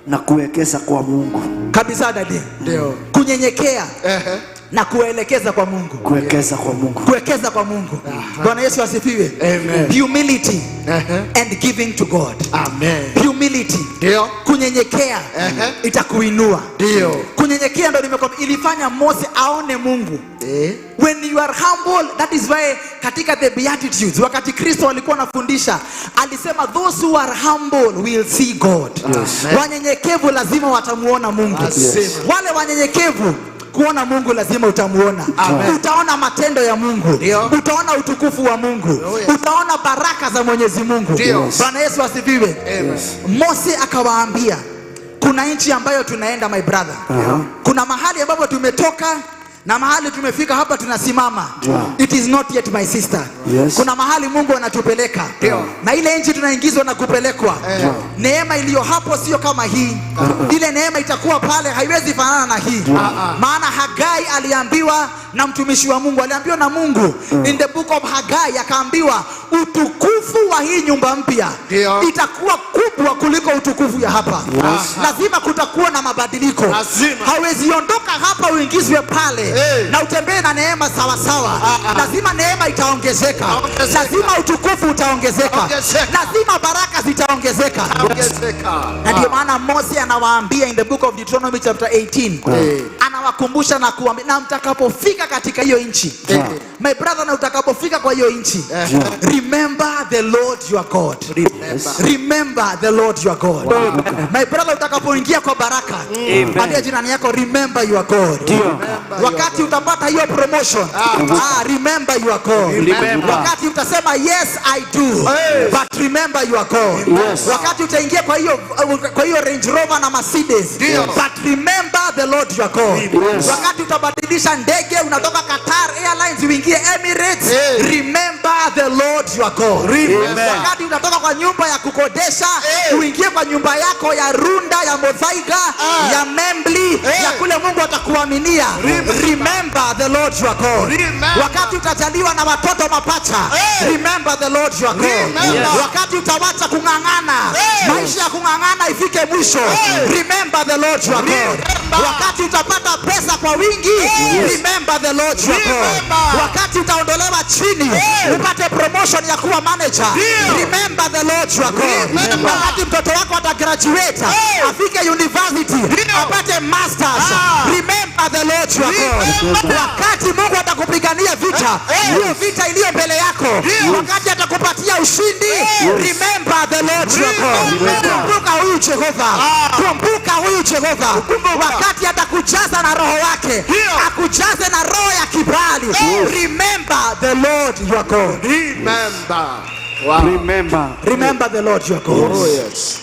na kuwekeza kwa Mungu. Kabisa, daddy. Ndio. Kunyenyekea na kuelekeza kwa Mungu. Kuwekeza kwa Mungu. Kuwekeza kwa Mungu. Bwana Yesu asifiwe. Amen. Humility and giving to God. Amen. Humility. Ndio. Kunyenyekea itakuinua. Ndio. Kunyenyekea ndo nimekwambia ilifanya Mose aone Mungu. When you are humble, that is why katika the Beatitudes, wakati Kristo alikuwa anafundisha, alisema those who are humble will see God. Yes. Wanyenyekevu lazima watamuona Mungu. Lazima. Wale wanyenyekevu kuona Mungu lazima utamuona. Amen. Utaona matendo ya Mungu. Ndio. Utaona utukufu wa Mungu. Oh, yes. Utaona baraka za Mwenyezi Mungu. Ndio. Bwana Yesu asifiwe. Amen. Mose akawaambia kuna nchi ambayo tunaenda, my brother. Kuna mahali ambapo tumetoka na mahali tumefika hapa tunasimama. It is not yet, my sister. Yes. Kuna mahali Mungu anatupeleka. Na ile nchi tunaingizwa na kupelekwa. Neema iliyo hapo sio kama hii. Ile neema itakuwa pale haiwezi fanana na hii. Maana Hagai aliambiwa na mtumishi wa Mungu, aliambiwa na Mungu in the book of Hagai, akaambiwa utukufu wa hii nyumba mpya Ndio. itakuwa kubwa kuliko utukufu ya hapa. Yes. Lazima kutakuwa na mabadiliko. Lazima. Hawezi ondoka hapa uingizwe pale na utembee na neema sawa sawa. Lazima neema itaongezeka. Itaongezeka. Lazima utukufu utaongezeka. Ongezeka. Lazima baraka zitaongezeka. Ongezeka. Na ndio maana Mose anawaambia in the book of Deuteronomy chapter 18, anawakumbusha na kuambia, na mtakapofika katika hiyo nchi, my brother, na utakapofika kwa hiyo nchi, remember the Lord your God. Remember the Lord your God. My brother, utakapoingia kwa baraka, Amen. ambia jirani yako, remember your God. Ndio. Wakati utapata hiyo promotion, remember your God. Remember. Wakati utasema yes I do, but remember your God. Yes. Wakati utaingia kwa hiyo Range Rover na Mercedes, but remember the Lord your God. Yes. Wakati utabadilisha ndege unatoka Qatar Airlines uingie Emirates, remember the Lord your God. Amen. Wakati unatoka kwa nyumba ya kukodesha uingie kwa nyumba yako ya Runda, ya Muthaiga, ya Membli, ya kule Mungu atakuaminia, remember the Lord your God. Remember. Wakati utajaliwa na watoto mapacha, remember the Lord your God. Remember. Wakati utawacha kung'ang'ana, maisha ya kung'ang'ana ifike mwisho, remember the Lord your God. Wakati utapata pesa kwa wingi, remember the Lord your God. Remember. Wakati utaondolewa chini upate promotion ya kuwa manager, remember the Lord your God. Remember. Wakati mtoto wako atagraduate afike university apate masters, remember the Lord your God. Wakati Mungu atakupigania vita, hiyo vita iliyo mbele yako, wakati atakupatia ushindi, remember the Lord your God. Kumbuka huyu Jehova, kumbuka huyu Jehova. Wakati atakujaza na roho wake, akujaze na roho ya kibali, remember the Lord your God. Remember. Wow. Remember. Remember the Lord your God. Oh, yes.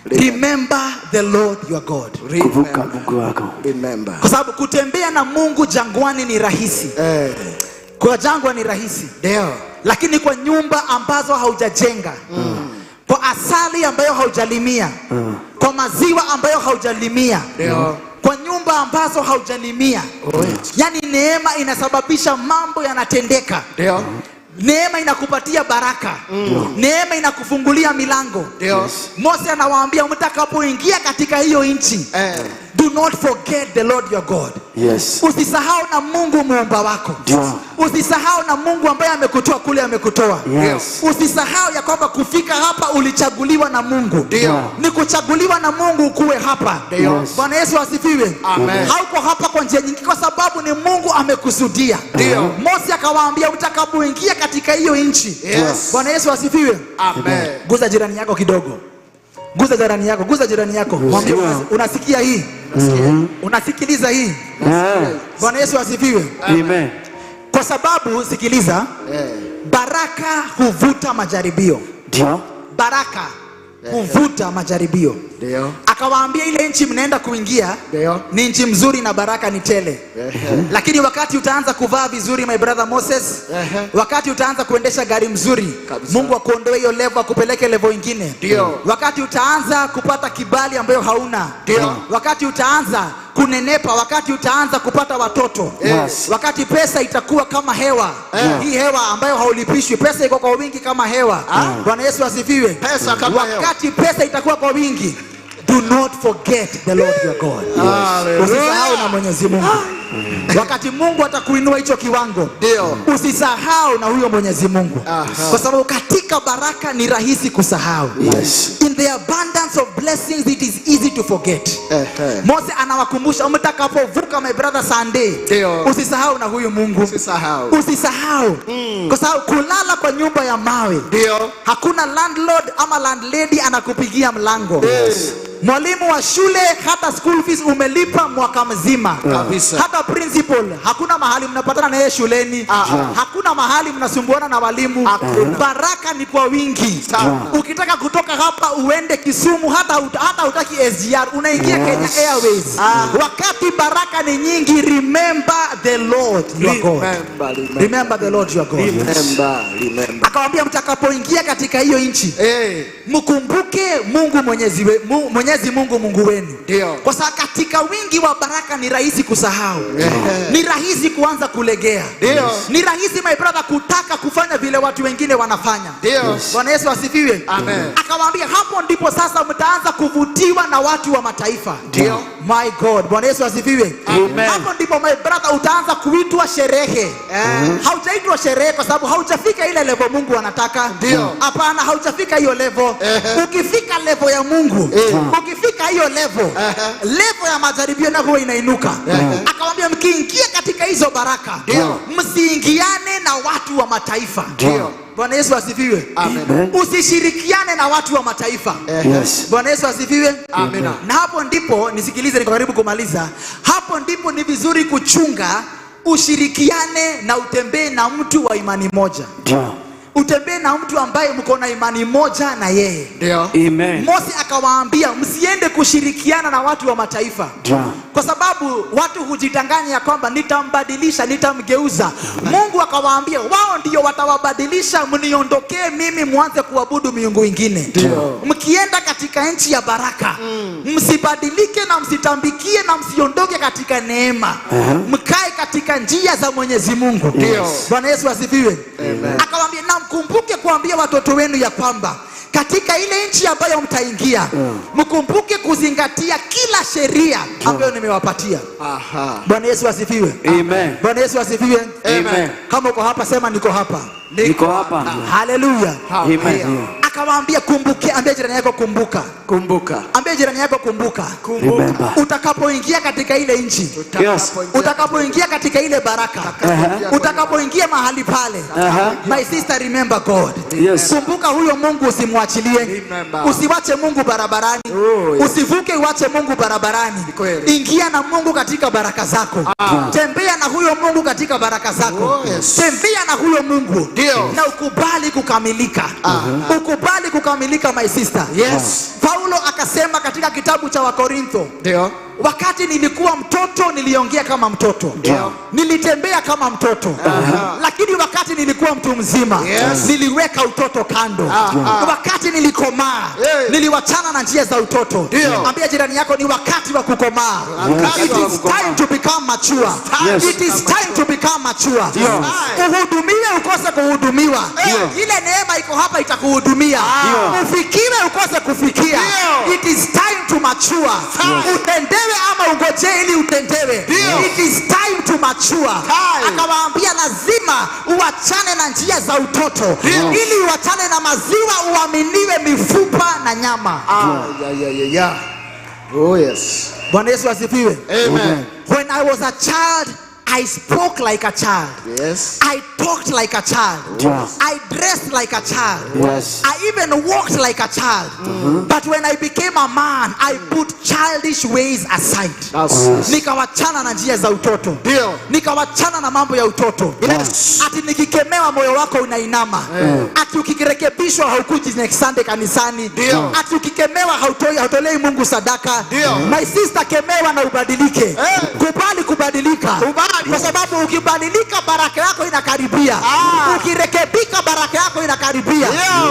Remember the Lord your God. Kumbuka Mungu wako. Remember. Kwa sababu kutembea na Mungu jangwani ni rahisi. Kwa jangwa ni rahisi. Ndio. Lakini kwa nyumba ambazo haujajenga, kwa asali ambayo haujalimia, kwa maziwa ambayo haujalimia, Ndio. Kwa nyumba ambazo haujalimia. Yaani neema inasababisha mambo yanatendeka. Ndio. Neema inakupatia baraka. Neema inakufungulia milango. Ndio. Mose anawaambia mtakapoingia katika hiyo nchi, do not forget the Lord your God. Yes. Usisahau na Mungu muumba wako. Ndio. Usisahau na Mungu ambaye amekutoa kule amekutoa. Yes. Usisahau ya kwamba kufika hapa ulichaguliwa na Mungu. Ndio. Ni kuchaguliwa na Mungu ukuwe hapa. Ndio. Yes. Bwana Yesu asifiwe. Amen. Hauko hapa kwa njia nyingine, kwa sababu ni Mungu amekusudia. Ndio. Mose akawaambia utakapoingia katika hiyo nchi. Yes. Bwana Yesu asifiwe. Amen. Guza jirani yako kidogo. Guza jirani yako, guza jirani yako. Mwambie unasikia hii? Unasikiliza hii? Yeah. Bwana Yesu asifiwe. Amen. Kwa sababu sikiliza, baraka huvuta majaribio. Ndio. Baraka huvuta majaribio. Ndio. Akawaambia ile nchi mnaenda kuingia Ndio. ni nchi mzuri na baraka ni tele. Lakini wakati utaanza kuvaa vizuri, my brother Moses, wakati utaanza kuendesha gari mzuri, Kabisa. Mungu akuondoe hiyo level akupeleke level ingine. Ndio. Wakati utaanza kupata kibali ambayo hauna. Ndio. Wakati utaanza kunenepa, wakati utaanza kupata watoto. Yes. Wakati pesa itakuwa kama hewa. Hii hewa ambayo haulipishwi, pesa iko kwa wingi kama hewa. Bwana Yesu asifiwe. Pesa kama hewa. Wakati pesa itakuwa kwa wingi, do not forget the Lord your God. Hallelujah. Usisahau na Mwenyezi Mungu. Wakati Mungu atakuinua hicho kiwango, Ndio. usisahau na huyo Mwenyezi Mungu. Aha. Kwa sababu katika baraka ni rahisi kusahau. Yes. In the abundance of blessings it is easy to forget. Ehe. Mose anawakumbusha mtakapovuka, my brother Sunday, Ndio. usisahau na huyu Mungu. Usisahau. Usisahau. Kwa sababu kulala kwa nyumba ya mawe, Ndio. hakuna landlord ama landlady anakupigia mlango. Yes. Mwalimu wa shule hata school fees umelipa mwaka mzima. Kabisa. Hata principal hakuna mahali mnapatana na yeye shuleni. Hakuna mahali mnasumbuana na walimu. Baraka ni kwa wingi. Ukitaka kutoka hapa uende Kisumu, hata hutaki SGR, unaingia Yes. Kenya Airways. Wakati baraka ni nyingi, remember the Lord your God. Remember, remember. Remember the Lord your God. Remember, remember. Akawambia mtakapoingia katika hiyo nchi, mkumbuke Mungu Mwenyezi Mungu Mungu wenu. Ndio. Kwa sababu katika wingi wa baraka ni rahisi kusahau. Ni rahisi kuanza kulegea. Ndio. Ni rahisi my brother kutaka kufanya vile watu wengine wanafanya. Ndio. Yes. Bwana Yesu asifiwe. Amen. Akawaambia hapo ndipo sasa mtaanza kuvutiwa na watu wa mataifa. Ndio. My God. Bwana Yesu asifiwe. Amen. Hapo ndipo my brother utaanza kuitwa sherehe. Haujaitwa sherehe kwa sababu haujafika ile level Mungu anataka. Ndio. Hapana, haujafika hiyo level. Ukifika level ya Mungu, ukifika hiyo level, level ya majaribio nayo huwa inainuka. Akamwambia mkiingia katika hizo baraka, Ndio. msiingiane na watu wa mataifa. Ndio. Bwana Yesu asifiwe. Amen. Usishirikiane na watu wa mataifa. Yes. Bwana Yesu asifiwe. Amina. Na hapo ndipo nisikilize, niko karibu kumaliza. Hapo ndipo ni vizuri kuchunga ushirikiane na utembee na mtu wa imani moja. Ndio. Utembee na mtu ambaye mko na imani moja na yeye. Ndio. Amen. Mose akawaambia msiende kushirikiana na watu wa mataifa. Ndio. Kwa sababu watu hujidanganya ya kwamba nitambadilisha, nitamgeuza. Mungu akawaambia wao ndio watawabadilisha, mniondokee mimi, mwanze kuabudu miungu ingine. Ndio. Mkienda katika nchi ya baraka, msibadilike na msitambikie na msiondoke katika neema. Mkae katika njia za Mwenyezi Mungu. Ndio. Bwana Yesu asifiwe. Amen. Akawaambia na mkumbuke kuambia watoto wenu ya kwamba katika ile nchi ambayo mtaingia, mkumbuke kuzingatia kila sheria ambayo nimewapatia. Aha. Bwana Yesu asifiwe. Amen. Bwana Yesu asifiwe. Amen. Kama uko hapa sema niko hapa. Niko hapa. Haleluya. Amen. Akawaambia kumbuke, ambia jirani yako kumbuka. Kumbuka. Ambia jirani yako kumbuka. Remember. Utakapoingia katika ile nchi, Yes. utakapoingia katika ile baraka, utakapoingia mahali pale, my sister, remember God. Yes. Kumbuka huyo Mungu, usimwachilie. Remember. Usiwache Mungu barabarani. Oh, yes. Usivuke uache Mungu barabarani. Kweli. Ingia na Mungu katika baraka zako. Tembea na huyo Mungu katika baraka zako. Oh, yes. Tembea na huyo Mungu. Ndio. Na ukubali kukamilika. Ukubali kukamilika, my sister. Yes. Paulo akasema katika kitabu cha Wakorintho, Ndio. wakati nilikuwa mtoto niliongea kama mtoto, Ndio. nilitembea kama mtoto, lakini wakati Wakati nilikuwa mtu mzima, niliweka utoto kando. Wakati nilikomaa, niliwachana na njia za utoto. Ambia jirani yako, ni wakati wa kukomaa. Wakati It wa is kukomaa. time to become mature. It is time to become mature. Uhudumiwe ukose kuhudumiwa, ile neema iko hapa itakuhudumia. Ufikiwe ukose kufikia, it is time to mature. Utendewe ama ungojee ili utendewe, it is time to mature. Akawaambia lazima uachane na njia za utoto ili uachane na maziwa, uaminiwe mifupa na nyama. Ah, yeah. Oh, yes. Bwana Yesu asifiwe. Amen. When I was a child, I spoke like a child. I talked like a child. I dressed like a child. I even walked like a child. But when I became a man, I put childish ways aside. Nikawachana na njia za utoto. Nikawachana na mambo ya utoto. Ati nikikemewa moyo wako unainama. Ati ukirekebishwa haukuji next Sunday kanisani. Ati ukikemewa hautolei Mungu sadaka. My sister, kemewa na ubadilike. Kubali kubadilika. Kwa sababu ukibadilika baraka yako inakaribia. Ukirekebika baraka yako inakaribia.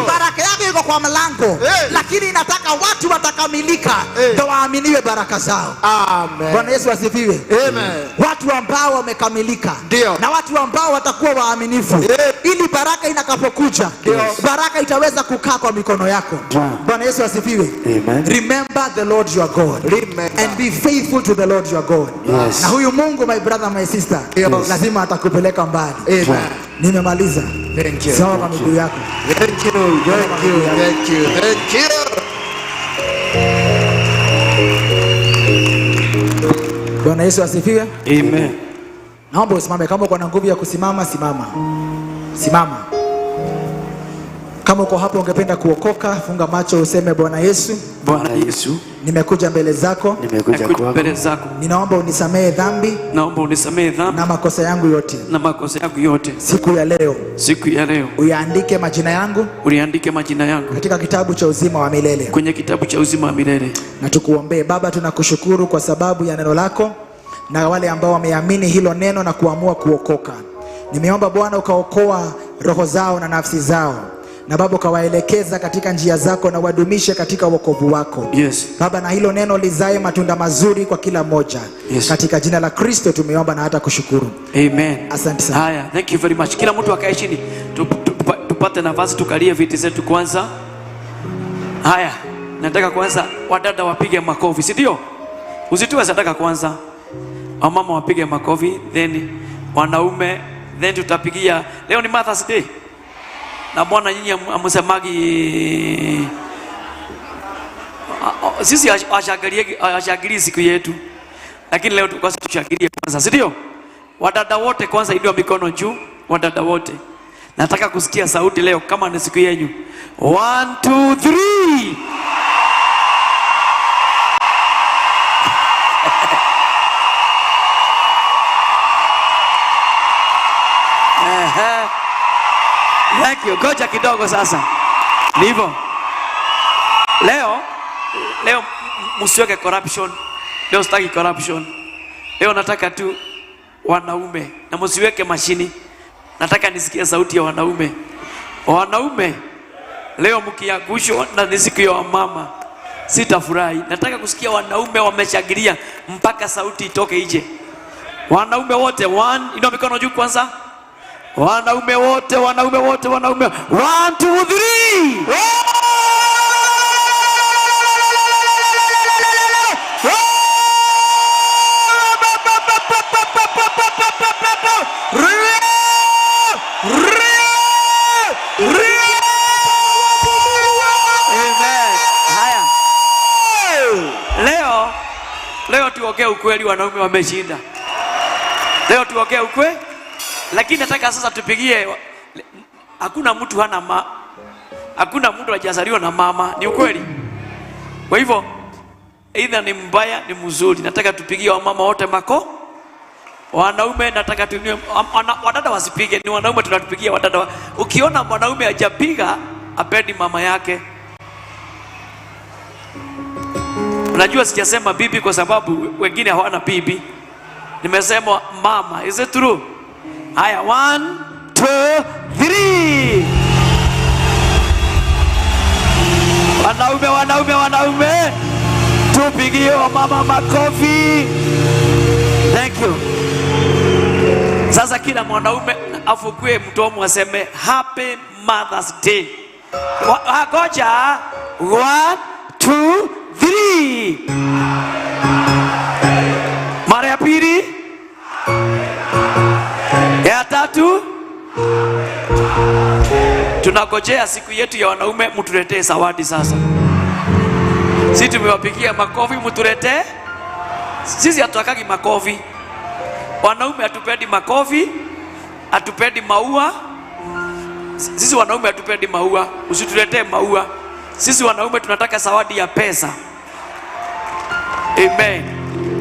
Baraka yako iko kwa mlango, lakini inataka watu watakamilika ndio waaminiwe baraka zao. Amen. Bwana Yesu asifiwe. Amen. Watu ambao wamekamilika na watu ambao watakuwa waaminifu, ili baraka inakapokuja, baraka itaweza kukaa kwa mikono yako. Bwana Yesu asifiwe. Amen. Remember the Lord your God and be faithful to the Lord your God. Na huyu Mungu, my brother, my sister, lazima atakupeleka mbali. Amen. Nimemaliza. Thank you. Simama kwa miguu yako. Thank you. Thank you. Thank you. Thank you. Bwana Yesu asifiwe. Amen. Naomba usimame. Kama uko na nguvu ya kusimama, simama. Simama. Kama uko hapo ungependa kuokoka, funga macho useme, Bwana Yesu, Bwana Yesu, nimekuja mbele zako, nimekuja kwako. Mbele zako. Ninaomba unisamehe dhambi Naomba unisamehe dhambi na makosa yangu yote. na makosa yangu yote. Siku ya leo, Siku ya leo uyaandike majina yangu uniandike majina yangu katika kitabu cha uzima wa milele. kwenye kitabu cha uzima wa milele. Na tukuombee. Baba, tunakushukuru kwa sababu ya neno lako na wale ambao wameamini hilo neno na kuamua kuokoka. Nimeomba Bwana ukaokoa roho zao na nafsi zao, na Baba ukawaelekeza katika njia zako na wadumishe katika wokovu wako. Baba, na hilo neno lizae matunda mazuri kwa kila mmoja. Katika jina la Kristo tumeomba na hata kushukuru. Amen. Asante sana. Haya, thank you very much. Kila mtu akae chini. Tupate nafasi tukalie viti zetu kwanza. Haya, nataka kwanza wadada wapige makofi, si ndio? Usitoe sadaka kwanza. Wamama wapige makofi, then wanaume, then tutapigia. Leo ni Mother's Day. Na bwana nyinyi amsemagi sisi ashangilie siku yetu. Lakini leo kwanza tushangilie kwanza, si ndio? Wadada wote kwanza inua mikono juu, wadada wote. Nataka kusikia sauti leo kama ni siku yenu. 1 2 3. Ehe. Thank you. Goja kidogo sasa. Ni hivyo. Leo msiweke corruption. Leo sitaki corruption. Leo nataka tu wanaume na msiweke mashini. Nataka nisikie sauti ya wanaume. Wanaume leo mkiangushwa na ni siku ya wamama, sitafurahi. Nataka kusikia wanaume wameshangilia mpaka sauti itoke nje. Wanaume wote, one, inua mikono juu kwanza. Wanaume wote, wanaume wote, wanaume. 1 2 3. Amen. Haya. Leo tuongee ukweli, wanaume wameshinda. Leo tuongee ukweli. Lakini nataka sasa tupigie, hakuna mtu hana hakuna mtu hajazaliwa na mama, ni ukweli. Kwa hivyo either ni mbaya ni mzuri. Nataka tupigie wamama wote mako. Wanaume nataka tuinue, wadada wasipige, ni wanaume tunatupigia wadada. Ukiona mwanaume hajapiga, apendi mama yake. Unajua sijasema bibi kwa sababu wengine hawana bibi. Nimesema mama. Is it true? Haya, 1 2, 3. Wanaume, wanaume, wanaume, tupigie wamama makofi. Thank you. Sasa kila mwanaume afukue mdomo aseme Happy Mother's Day. Ngoja. 1, 2, 3. Mara ya pili, ya tatu. Tunagojea siku yetu ya wanaume, mtuletee zawadi sasa. Sisi tumewapigia makofi, mtuletee. Sisi hatutakagi makofi. Wanaume hatupendi makofi, hatupendi maua. Sisi wanaume hatupendi maua, usituletee maua. Sisi wanaume tunataka zawadi ya pesa. Amen.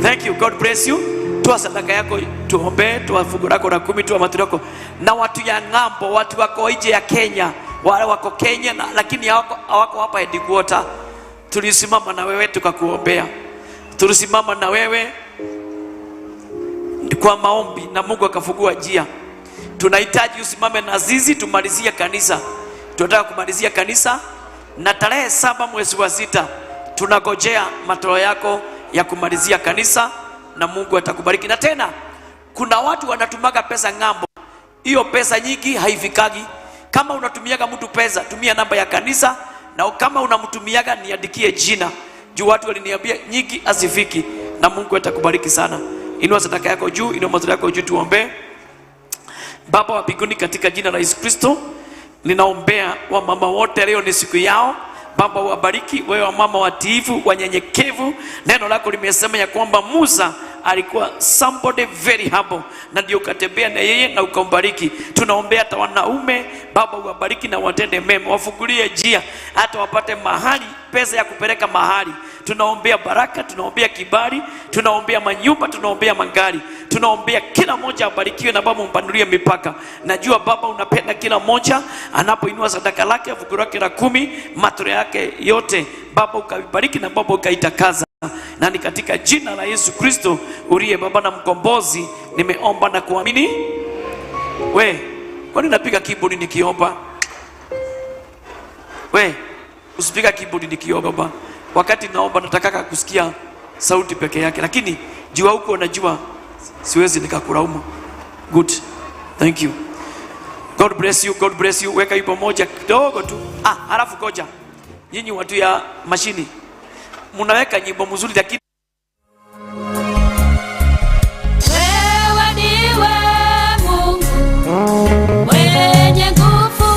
Thank you. God bless you. Toa sadaka yako tuombe, toa fungu lako la 10, toa matoleo yako. Na watu ya ng'ambo, watu wako nje ya Kenya, wale wako Kenya na, lakini hawako hapa headquarter. Tulisimama na wewe tukakuombea. Tulisimama na wewe kwa maombi na Mungu akafungua njia. Tunahitaji usimame na zizi tumalizie kanisa. Tunataka kumalizia kanisa na tarehe 7 mwezi wa 6 tunagojea matoleo yako ya kumalizia kanisa na Mungu atakubariki. Na tena kuna watu wanatumaga pesa ng'ambo. Hiyo pesa nyingi haifikagi. Kama unatumiaga mtu pesa, tumia namba ya kanisa, na kama unamtumiaga niandikie jina. Juu watu waliniambia nyingi hazifiki, na Mungu atakubariki sana. Inua sadaka yako juu, inua matoleo yako juu, tuombe. Baba wa mbinguni, katika jina la Yesu Kristo, ninaombea wamama wote, leo ni siku yao. Baba wabariki wewe, wamama watiifu, wanyenyekevu. Neno lako limesema ya kwamba Musa alikuwa somebody very humble, na ndio ukatembea na yeye na ukambariki. Tunaombea hata wanaume, Baba uwabariki na watende mema, wafungulie njia hata wapate mahali, pesa ya kupeleka mahali. Tunaombea baraka, tunaombea kibali, tunaombea manyumba, tunaombea magari, tunaombea kila mmoja abarikiwe, na Baba umpanulie mipaka. Najua Baba unapenda kila mmoja anapoinua sadaka lake, fungu lake la 10, matoleo yake yote, Baba ukaibariki na Baba ukaitakaza. Na ni katika jina la Yesu Kristo uliye Baba na Mkombozi nimeomba na kuamini. We, kwani napiga keyboard nikiomba? We, usipiga keyboard nikiomba. Wakati naomba nataka kusikia sauti peke yake, lakini jua huko najua siwezi nikakulaumu. Good. Thank you. God bless you. God bless you. Weka yupo moja kidogo tu. Halafu goja. Nyinyi watu ya mashini mnaweka nyimbo mzuri, lakini wewe ndiwe Mungu mwenye nguvu,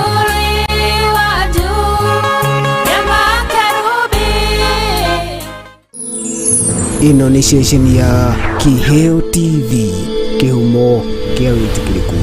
umeinuliwa juu ya makerubi. Ĩno nĩ ceceni ya Kiheo TV, kĩhumo kĩa wĩtĩkĩrĩku.